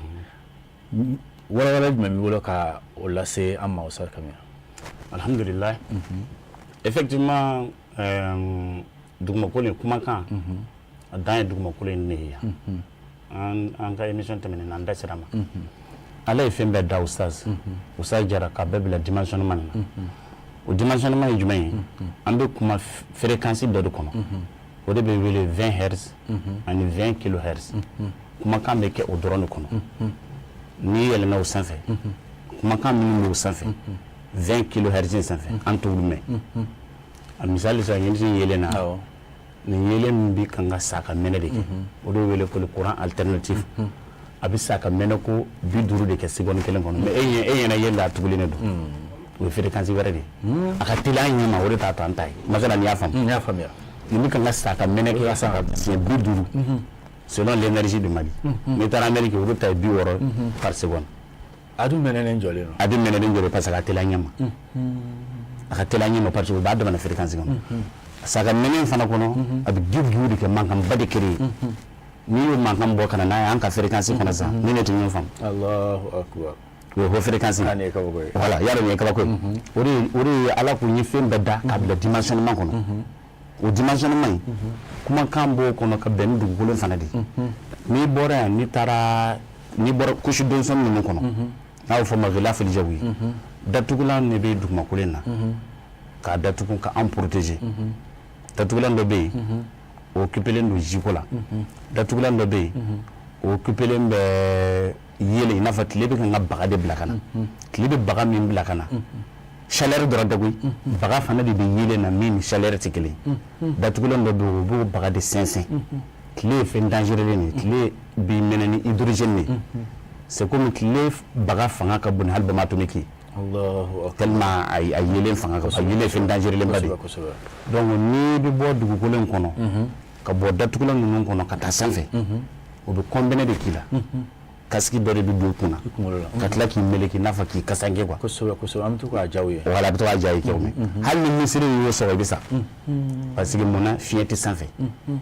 Walawala jumɛn b'i bolo ka o lase an ma, Ustaz Kamiya? Alhamdulillah, effectivement, dugumakolo in kumakan, a dan ye dugumakolo in ne ye yan. An ka émission tɛmɛnen na, an da sera ma. Ala ye fɛn bɛɛ da, Ustaz Jara, ka bɛɛ bila dimensionnement nin na. O dimensionnement ye jumɛn ye? An bɛ kuma fréquence dɔ de kɔnɔ, o de bɛ wele 20 hertz ani 20 kilohertz. Kumakan bɛ kɛ o dɔrɔn de kɔnɔ. N'i yɛlɛnna o sanfɛ, kumakan minnu b'o sanfɛ, 20 kilohertz in sanfɛ, an t'olu mɛn. A misali sisan, ɲɛmisi yelen na, nin yelen min bɛ kan ka sa ka mɛnɛ de kɛ, o de bɛ wele ko le courant alternatif. A bɛ sa ka mɛnɛ ko 50 de kɛ seconde kelen kɔnɔ. Mais e ɲɛ e ɲɛna yeli la, a tugulen de don. O ye fréquence wɛrɛ de ye, a ka teli an ɲɛ ma. O de t'a to an ta ye. Masala, n'i y'a faamu? N y'a faamuya. Nin bɛ kan ka sa ka mɛnɛ kɛ siɲɛ 50 selon l'énergie du Mali. N'i taara Amérique, olu ta ye 60 par seconde. A dun mɛnɛnen jɔlen don. A bɛ mɛnɛnen jɔlen parce que a ka teli an ɲɛ ma. A ka teli an ɲɛ ma parce que o b'a damana fréquence kɔnɔ. Saga mɛnɛ fana kɔnɔ, a bɛ giw giw de kɛ, mankanba de créer. N'i y'o mankan bɔ ka na n'a ye an ka fréquence kɔnɔ sisan, ni ne tɛ ɲɔgɔn faamu. Allahu akbar. O ye haut fréquence ye. Ah, nin ye kabako ye. Voilà, y'a dɔn nin ye kabako ye. O de ye Ala ko n ye fɛn bɛɛ da k'a bila dimensionnement kɔnɔ. O dimensionnement in, kumakan b'o kɔnɔ ka bɛn ni dugukolo fana de ye. N'i bɔra yan, n'i taara, n'i bɔra couche d'ozone ninnu kɔnɔ, n'a bɛ fɔ o ma غلاف الجوي, datugulan de bɛ dugumakolo in na k'a datugu ka an protéger. Datugulan dɔ bɛ yen, o occupélen don jiko la. Datugulan dɔ bɛ yen, o occupélen bɛ yelen, i n'a fɔ tile bɛ kan ka baga de bila ka na. Tile bɛ baga min bila ka na, chaleur dɔrɔn tɛ koyi, baga fana de bɛ yelen na min ni chaleur tɛ kelen ye. Datugulan dɔ bɛ yen, o b'o baga de sɛnsɛn. Tile ye fɛn dangereux de ye. Tile b'i mɛnɛ ni hydrogène de ye. C'est comme tile baga fanga ka bon ni hali bombe atomique ye. Allahu akbar. Tellement a yelen fanga ka bon, a yelen ye fɛn dangereux ba de ye. Kosɛbɛ. Donc n'i bɛ bɔ dugukolo in kɔnɔ ka bɔ datugulan ninnu kɔnɔ ka taa sanfɛ, o bɛ combiner de k'i la. Casque dɔ de bɛ don i kunna kunkolo la. Ka tila k'i meleke, i n'a fɔ k'i kasanke quoi. Kosɛbɛ kosɛbɛ, an bɛ to k'a jaw ye. Voilà, a bɛ to k'a ja i kɛ o mɛn. Hali ni misiri y'o sɔrɔ, i bɛ sa, parce que mun na? Fiɲɛ tɛ sanfɛ.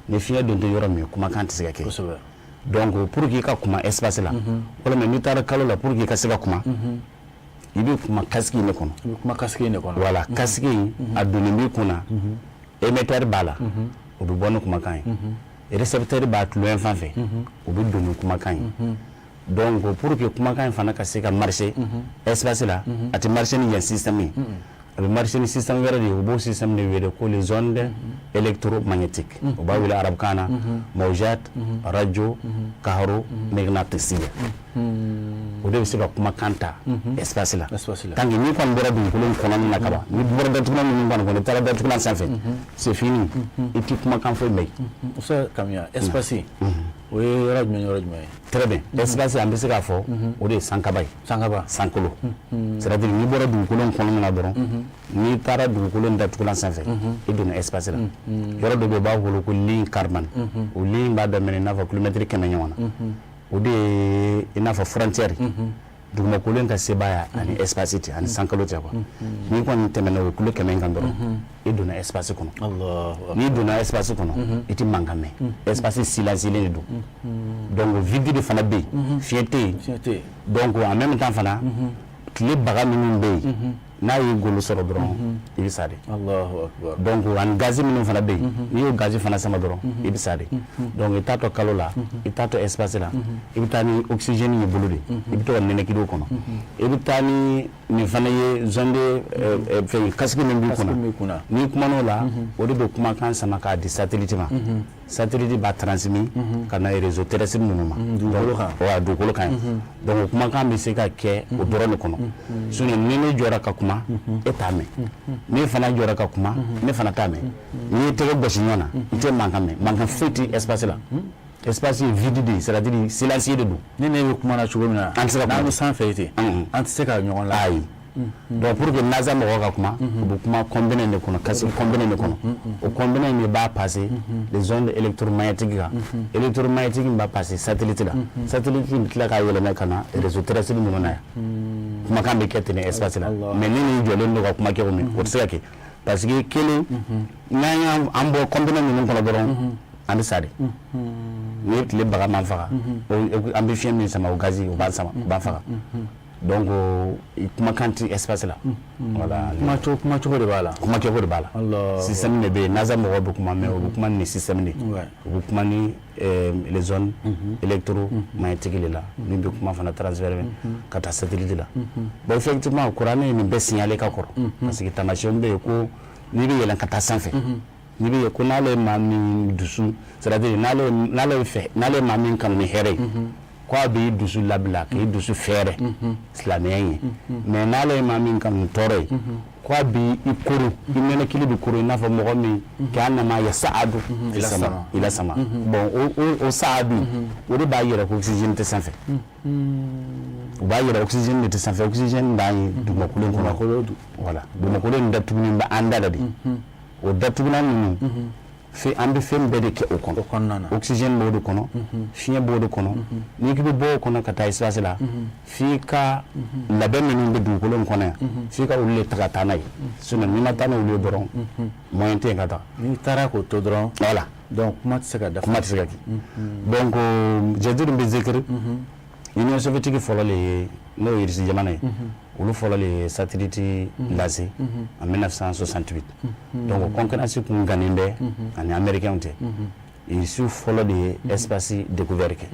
Ni fiɲɛ don tɛ yɔrɔ min, kumakan tɛ se ka kɛ. Donc pour que i ka kuma espace la, walima n'i taara kalo la, pour que i ka se ka kuma, i bɛ kuma casque in de kɔnɔ. I bɛ kuma casque in de kɔnɔ. Voilà, casque in a donnen b'i kunna, émetteur b'a la, o bɛ bɔ ni kumakan ye, récepteur b'a tulo yan fan fɛ, o bɛ don ni kumakan ye. Donc pour que kumakan in fana ka se ka marcher espace la, a tɛ marcher ni yan système ye. A bɛ marcher ni système wɛrɛ de ye. U b'o système de wele ko les ondes électromagnétiques. U b'a wele arabukan na mawjat radio kahro mighnatisiya. O de bɛ se ka kumakan ta espace la. Tant que n'i kɔni bɔra dugukolo in kɔnɔna na kaban, n'i bɔra datugulan minnu kɔni kɔnɔ, i taara datugulan sanfɛ, c'est fini, i tɛ kumakan foyi mɛn. Ustaz Kamiya, espace o ye yɔrɔ jumɛn, yɔrɔ jumɛn ye? Très bien, espace, an bɛ se k'a fɔ o de ye sankaba ye. Sankaba. Sankolo, c'est à dire n'i bɔra dugukolo in kɔnɔna na dɔrɔn, n'i taara dugukolo in datugulan sanfɛ, i donna espace la. Yɔrɔ dɔ bɛ yen, u b'a wele ko ligne Kármán. O ligne b'a daminɛ i n'a fɔ kilomɛtiri 100 ɲɔgɔn na. O de ye i n'a fɔ frontière dugumakolo in ka sebaaya ani espace cɛ, ani sankolo cɛ quoi. N'i kɔni tɛmɛna o kilo 100 in kan dɔrɔn, i donna espace kɔnɔ. N'i donna espace kɔnɔ, i tɛ mankan mɛn. Espace silencieux de don. Donc vide de fana bɛ yen, fiɲɛ tɛ yen. Donc en même temps fana, tile baga minnu bɛ yen, n'a y'i golo sɔrɔ dɔrɔn, i bɛ sa de. Donc ani gazi minnu fana bɛ yen, n'i y'o gazi fana sama dɔrɔn, i bɛ sa de. Donc i taatɔ kalo la, i taatɔ espace la, i bɛ taa ni oxygène y'i bolo de, i bɛ to ka nɛnɛkili o kɔnɔ. I bɛ taa ni nin fana ye, onde fɛn casque min b'i kunna, n'i kuman'o la, o de bɛ kumakan sama k'a di satellite ma. Satellite b'a transmis ka na réseau terrestre ninnu ma. Dugukolo kan. Wa dugukolo kan ye. Donc o kumakan bɛ se ka kɛ o dɔrɔn de kɔnɔ. Sinon ni ne jɔra ka kuma, e t'a mɛn. Ne fana jɔra ka kuma, ne fana t'a mɛn. N'i ye tɛgɛ gosi ɲɔgɔn na, i tɛ mankan mɛn. Mankan foyi tɛ espace la. Espace ye vide de ye, c'est à dire silencieux de don. Ni ne bɛ kuma na cogo min na, an tɛ se ka n'an bɛ sanfɛ ten, an tɛ se ka ɲɔgɔn la. Ayi. Donc pour que NASA mɔgɔw ka kuma, u bɛ kuma combiné de kɔnɔ, casque combiné de kɔnɔ. O combiné in de b'a passer les ondes électromagnétiques kan. Électromagnétique in b'a passer satellite la. Satellite in bɛ tila k'a yɛlɛma ka na réseau terrestre ninnu na yan. Kumakan bɛ kɛ ten espace la. Mais ni nin jɔlen don ka kuma kɛ o min, o tɛ se ka kɛ, parce que kelen, n'an y'an bɔ combiné ninnu kɔnɔ dɔrɔn, an bɛ sa de. Ni ye tile baga man faga, an bɛ fiɲɛ min sama, o gazi, o b'an sama, o b'an faga. Donc kumakan tɛ espace la. Voilà. Kuma cogo de b'a la. Kuma cogo de b'a la. Système de bɛ yen. NASA mɔgɔw bɛ kuma, mais u bɛ kuma ni système de ye. U bɛ kuma ni les ondes électromagnétiques de la, min bɛ kuma fana transférer ka taa satellite la. Bon, effectivement, kuranɛ ye nin bɛɛ signaler ka kɔrɔ, parce que taamasiyɛnw bɛ yen ko n'i bɛ yɛlɛn ka taa sanfɛ, n'i bɛ ko n'ale ye maa min dusu, c'est à dire n'ale fɛ, n'ale ye maa min kanu ni hɛrɛ ye, ko a b'i dusu labila k'i dusu fɛɛrɛ silamɛya ye. Mais n'ale ye maa min kanu tɔɔrɔ ye, ko a b'i i koro, i nɛnɛkili bɛ koro i n'a fɔ mɔgɔ min ka'annama yasa'adu ila sama. Bon, o sa'adu, o de b'a yira ko oxygène tɛ sanfɛ. U b'a yira oxygène de tɛ sanfɛ. Oxygène b'an ye dugumakolo in kɔnɔ. Voilà, dugumakolo in datugulen bɛ an da la de. O datugulan ninnu, fɛn an bɛ fɛn bɛɛ de kɛ o kɔnɔ. Oxygène b'o de kɔnɔ, fiɲɛ b'o de kɔnɔ. N'i k'i bɛ bɔ o kɔnɔ ka taa espace la, f'i ka labɛn minnu bɛ dugukolo in kɔnɔ yan, f'i ka olu de ta ka taa n'a ye. Sinon n'i ma taa n'olu ye dɔrɔn, moyen tɛ yen ka taa. N'i taara k'o to dɔrɔn. Voilà. Donc kuma tɛ se ka dafa. Kuma tɛ se ka kɛ. Donc jadiri bɛ zikiri, Union soviétique fɔlɔ le ye, n'o ye Russie jamana ye, olu fɔlɔ le ye satellite lancé en 1968. Donc concurrence kun gannen bɛ ani américains tɛ. Russie fɔlɔ de ye espace découvert kɛ.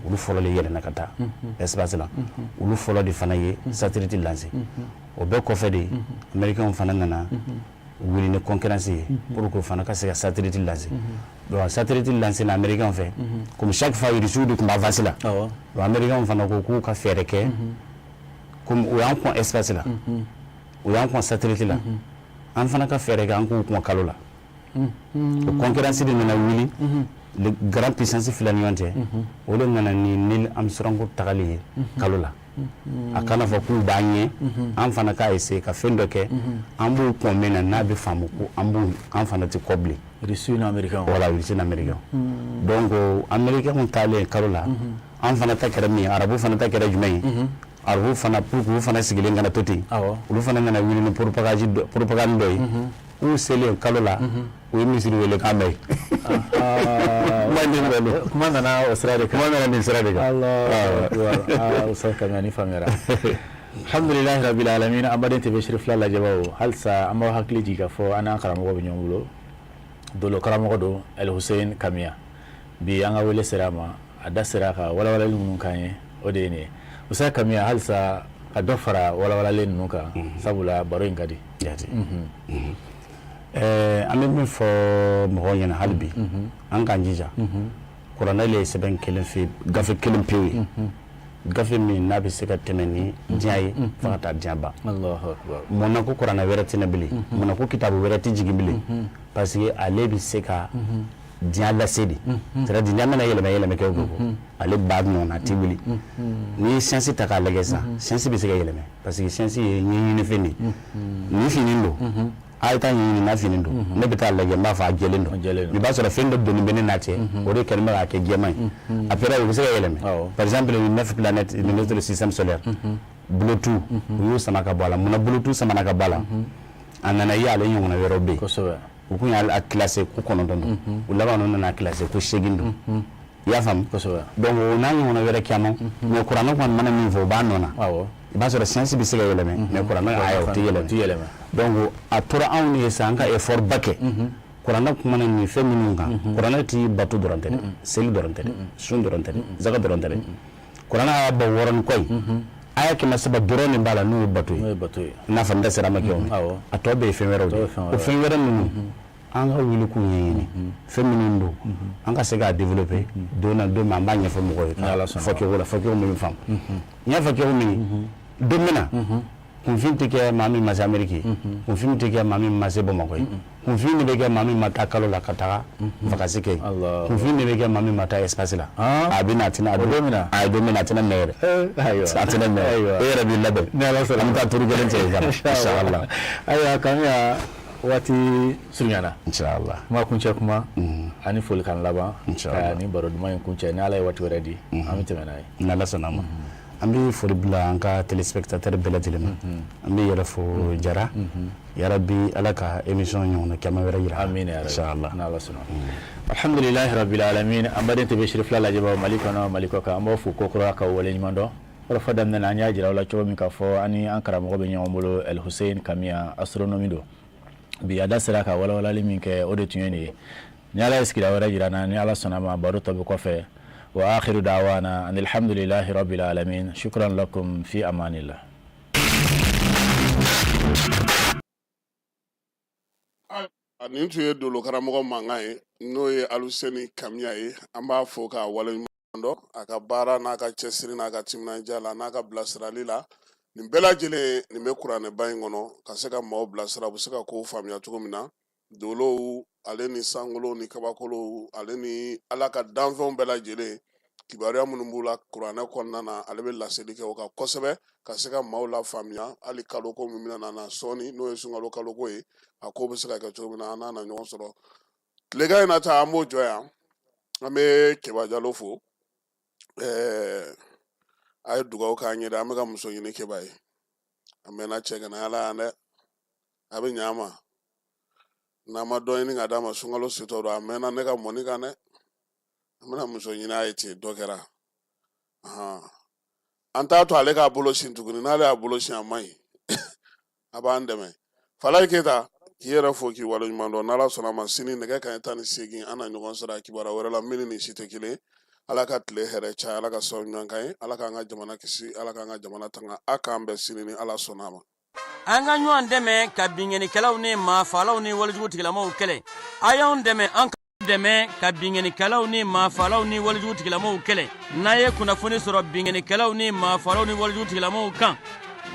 Olu fɔlɔ de yɛlɛnna ka taa espace la. Olu fɔlɔ de fana ye satellite lancé. O bɛɛ kɔfɛ de, américains fana nana wuli ni concurrence ye pour que o fana ka se ka satellite lancer. Donc satellite lancer na américains fɛ, comme chaque fois Russie de tun bɛ avance la, donc américains fana ko k'u ka fɛɛrɛ kɛ. Comme u y'an kɔn espace la, u y'an kɔn satellite la, an fana ka fɛɛrɛ kɛ an k'u kɔn kalo la. O concurrence de nana wuli les grandes puissances fila ni ɲɔgɔn cɛ. O de nana ni Neil Armstrong tagali ye kalo la. A kana fɔ k'u b'an ɲɛ, an fana k'a essayer ka fɛn dɔ kɛ, an b'u kɔn min na, n'a bɛ faamu ko an b'u, an fana tɛ kɔ bilen. Russie ni américain. Voilà, Russie ni américain. Donc américain taalen kalo la, an fana ta kɛra min ye, arabu fana ta kɛra jumɛn ye? Arabu fana, pour que u fana sigilen kana to ten, olu fana nana wuli ni propagande dɔ ye. K'u selen kalo la, u ye misiri wele k'an mɛn. Kuma nana o sira de kan. Kuma nana nin sira de kan. Allah, Ustaz Kamiya, ni faamuyara. Alhamdulilahi rabbil alamin. An baden TV Sirifila lajɛbaw, halisa an b'aw hakili jigin k'a fɔ an n'an karamɔgɔ bɛ ɲɔgɔn bolo. Dolo karamɔgɔ don, El Hussein Kamiya. Bi an ka wele sera a ma, a da sera ka walawalali minnu k'an ye, o de ye nin ye. Ustaz Kamiya, halisa Ka dɔ fara walawalalen ninnu kan, sabula baro in ka di. Jate. An bɛ min fɔ mɔgɔw ɲɛna hali bi, an k'an jija. Kuranɛ le ye sɛbɛn kelen fe, gafe kelen pewu ye, gafe min n'a bɛ se ka tɛmɛ ni diɲɛ ye fo ka taa diɲɛ ban. Mun na ko kuranɛ wɛrɛ tɛ na bilen? Mun na ko kitabu wɛrɛ tɛ jigin bilen? Parce que ale bɛ se ka diɲɛ lase de, c'est à dire diɲɛ mana yɛlɛma yɛlɛma kɛ o kɛ, ale b'a nɔ na, a tɛ wuli. N'i ye science ta k'a lajɛ sisan, science bɛ se ka yɛlɛmɛ parce que science ye ɲɛɲini fɛn de ye. Nin finen don, a ye taa ɲɛɲini n'a finen don, ne bɛ taa lajɛ, n b'a fɔ a jɛlen don, mais i b'a sɔrɔ fɛn dɔ donnen bɛ ne n'a cɛ, o de kɛlen bɛ k'a kɛ jɛman ye. Après o bɛ se ka yɛlɛmɛ. Par exemple, les neuf planètes de notre système solaire, bolotu u y'o sama ka bɔ a la. Munna bolotu samana ka bɔ a la? A nana ye ale ɲɔgɔnna wɛrɛw bɛ yen. U kun y'a classé ko 9 don, u laban ninnu nana classé ko 8 don. I y'a faamu? Donc o n'a ɲɔgɔnna wɛrɛ caman. Mais kuranɛ kɔni mana min fɔ, o b'a nɔ na. I b'a sɔrɔ science bɛ se ka yɛlɛmɛ, mais kuranɛ aya o tɛ yɛlɛmɛ. Donc a tora anw de ye sa, an ka effort ba kɛ. Kuranɛ kumana nin fɛn minnu kan, kuranɛ tɛ bato dɔrɔn tɛ dɛ, seli dɔrɔn tɛ dɛ, sun dɔrɔn tɛ dɛ, zaka dɔrɔn tɛ dɛ. Kuranɛ aya 60 ni kɔ ye, aya 300 dɔrɔn de b'a la n'o ye bato ye, i n'a fɔ n da sera a ma kɛ o. A tɔ bɛɛ ye fɛn wɛrɛw de ye. O fɛn wɛrɛ ninnu, an ka wuli k'u ɲɛɲini, fɛn minnu don, an ka se k'a développer. Don na don min, an b'a ɲɛfɔ mɔgɔw ye fɔ cogo la, fɔ cogo min bɛ faamu. N y'a fɔ cogo min, don min na kunfin tɛ kɛ maa min ma se Amérique ye, kunfin tɛ kɛ maa min ma se Bamakɔ ye, kunfin de bɛ kɛ maa min ma taa kalo la ka taga vacances kɛ yen, kunfin de bɛ kɛ maa min ma taa espace la. A bɛ na, a tɛna don min na, a ye don min na, a tɛna mɛn yɛrɛ, a tɛna mɛn. E yɛrɛ b'i labɛn, an bɛ taa turu kelen cɛ yen ka na, inshallah. Ayiwa Kamiya, waati surunyana. Inshallah. Kuma kuncɛ kuma ani folikan laban ka ni baro duman in kuncɛ. Ni Ala ye waati wɛrɛ di, an bɛ tɛmɛ n'a ye. N'Ala sɔnna a ma, an bɛ foli bila an ka téléspectateur bɛɛ lajɛlen ma. An bɛ yɛrɛ fo Jara yarabi, Ala ka émission ɲɔgɔnna caman wɛrɛ yira. Amina. Inshallah. N'Ala sɔnna. Alhamdulilahi rabbil alamin. An baden TV Sirifila lajɛbaw Mali kɔnɔ, Mali kɔ kan, an b'aw fo kokura ka waleɲuman dɔn. Kɔrɔfɔ daminɛ na, an y'a jira aw la cogo min k'a fɔ an ni an karamɔgɔ bɛ ɲɔgɔn bolo, El Hussein Kamiya, astronomie don. Bi a da sera ka walawalali min kɛ, o de tun ye nin ye. Ni Ala ye sigida wɛrɛ jira n na, ni Ala sɔnna ma, baro tɔ bɛ kɔfɛ. Wa akhiru da'wana anil hamdulillahi rabbil alamin. Shukran lakum, fi amanillah. Nin tun ye dolo karamɔgɔ mankan ye, n'o ye Aluseni Kamiya ye. An b'a fo k'a waleɲuman dɔn a ka baara n'a ka cɛsiri n'a ka timinandiya la n'a ka bilasirali la. Nin bɛɛ lajɛlen nin bɛ kuranɛba in kɔnɔ ka se ka maaw bilasira, u bɛ se ka kow faamuya cogo min na. Dolow ale ni sankolow ni kabakolow ale ni Ala ka danfɛnw bɛɛ lajɛlen, kibaruya minnu b'u la kuranɛ kɔnɔna na, ale bɛ laseli kɛ o kan kosɛbɛ ka se ka maaw la faamuya. Hali kaloko min bɛna na sɔɔni, n'o ye sunkalo kaloko ye, a ko bɛ se ka kɛ cogo min na, an n'a na ɲɔgɔn sɔrɔ tilegan in na ta. An b'o jɔ yan. An bɛ Keba Jalo fo. A ye dugawu k'an ye dɛ. An bɛ ka muso ɲini Keba ye, a mɛnna cɛ kana ala yan dɛ. A bɛ ɲɛ a ma n'an ma dɔ ɲini ka d'a ma. Sunkalo setɔ don, a mɛnna ne ka mɔni kan dɛ. An bɛna muso ɲini a ye ten, dɔ kɛra. An t'a to ale k'a bolo sin tuguni. N'ale y'a bolo sin, a man ɲi. A b'an dɛmɛ. Falayi Keyita, k'i yɛrɛ fo k'i waleɲuman dɔn. N'Ala sɔnna a ma, sini nɛgɛ kanɲɛ 18, an na ɲɔgɔn sɔrɔ kibaruya wɛrɛ la min ni nin si tɛ kelen. Ala ka tile hɛrɛ caya, Ala ka sababu ɲuman k'an ye, Ala k'an ka jamana kisi, Ala k'an ka jamana tanga. A k'an bɛn sini ni Ala sɔnna a ma. An ka ɲɔgɔn dɛmɛ ka binkannikɛlaw ni maafalaw ni walejugu tigilamaw kɛlɛ. A y'anw dɛmɛ, an ka dɛmɛ ka binkannikɛlaw ni maafalaw ni walejugu tigilamaw kɛlɛ. N'a ye kunnafoni sɔrɔ binkannikɛlaw ni maafalaw ni walejugu tigilamaw kan,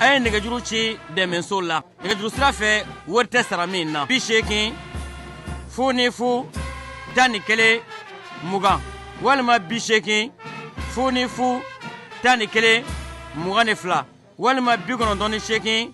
a ye nɛgɛjuru ci dɛmɛso la nɛgɛjuru sira fɛ, wari tɛ sara min na: 80 00 11 20 walima 80 00 11 22 walima 98 17.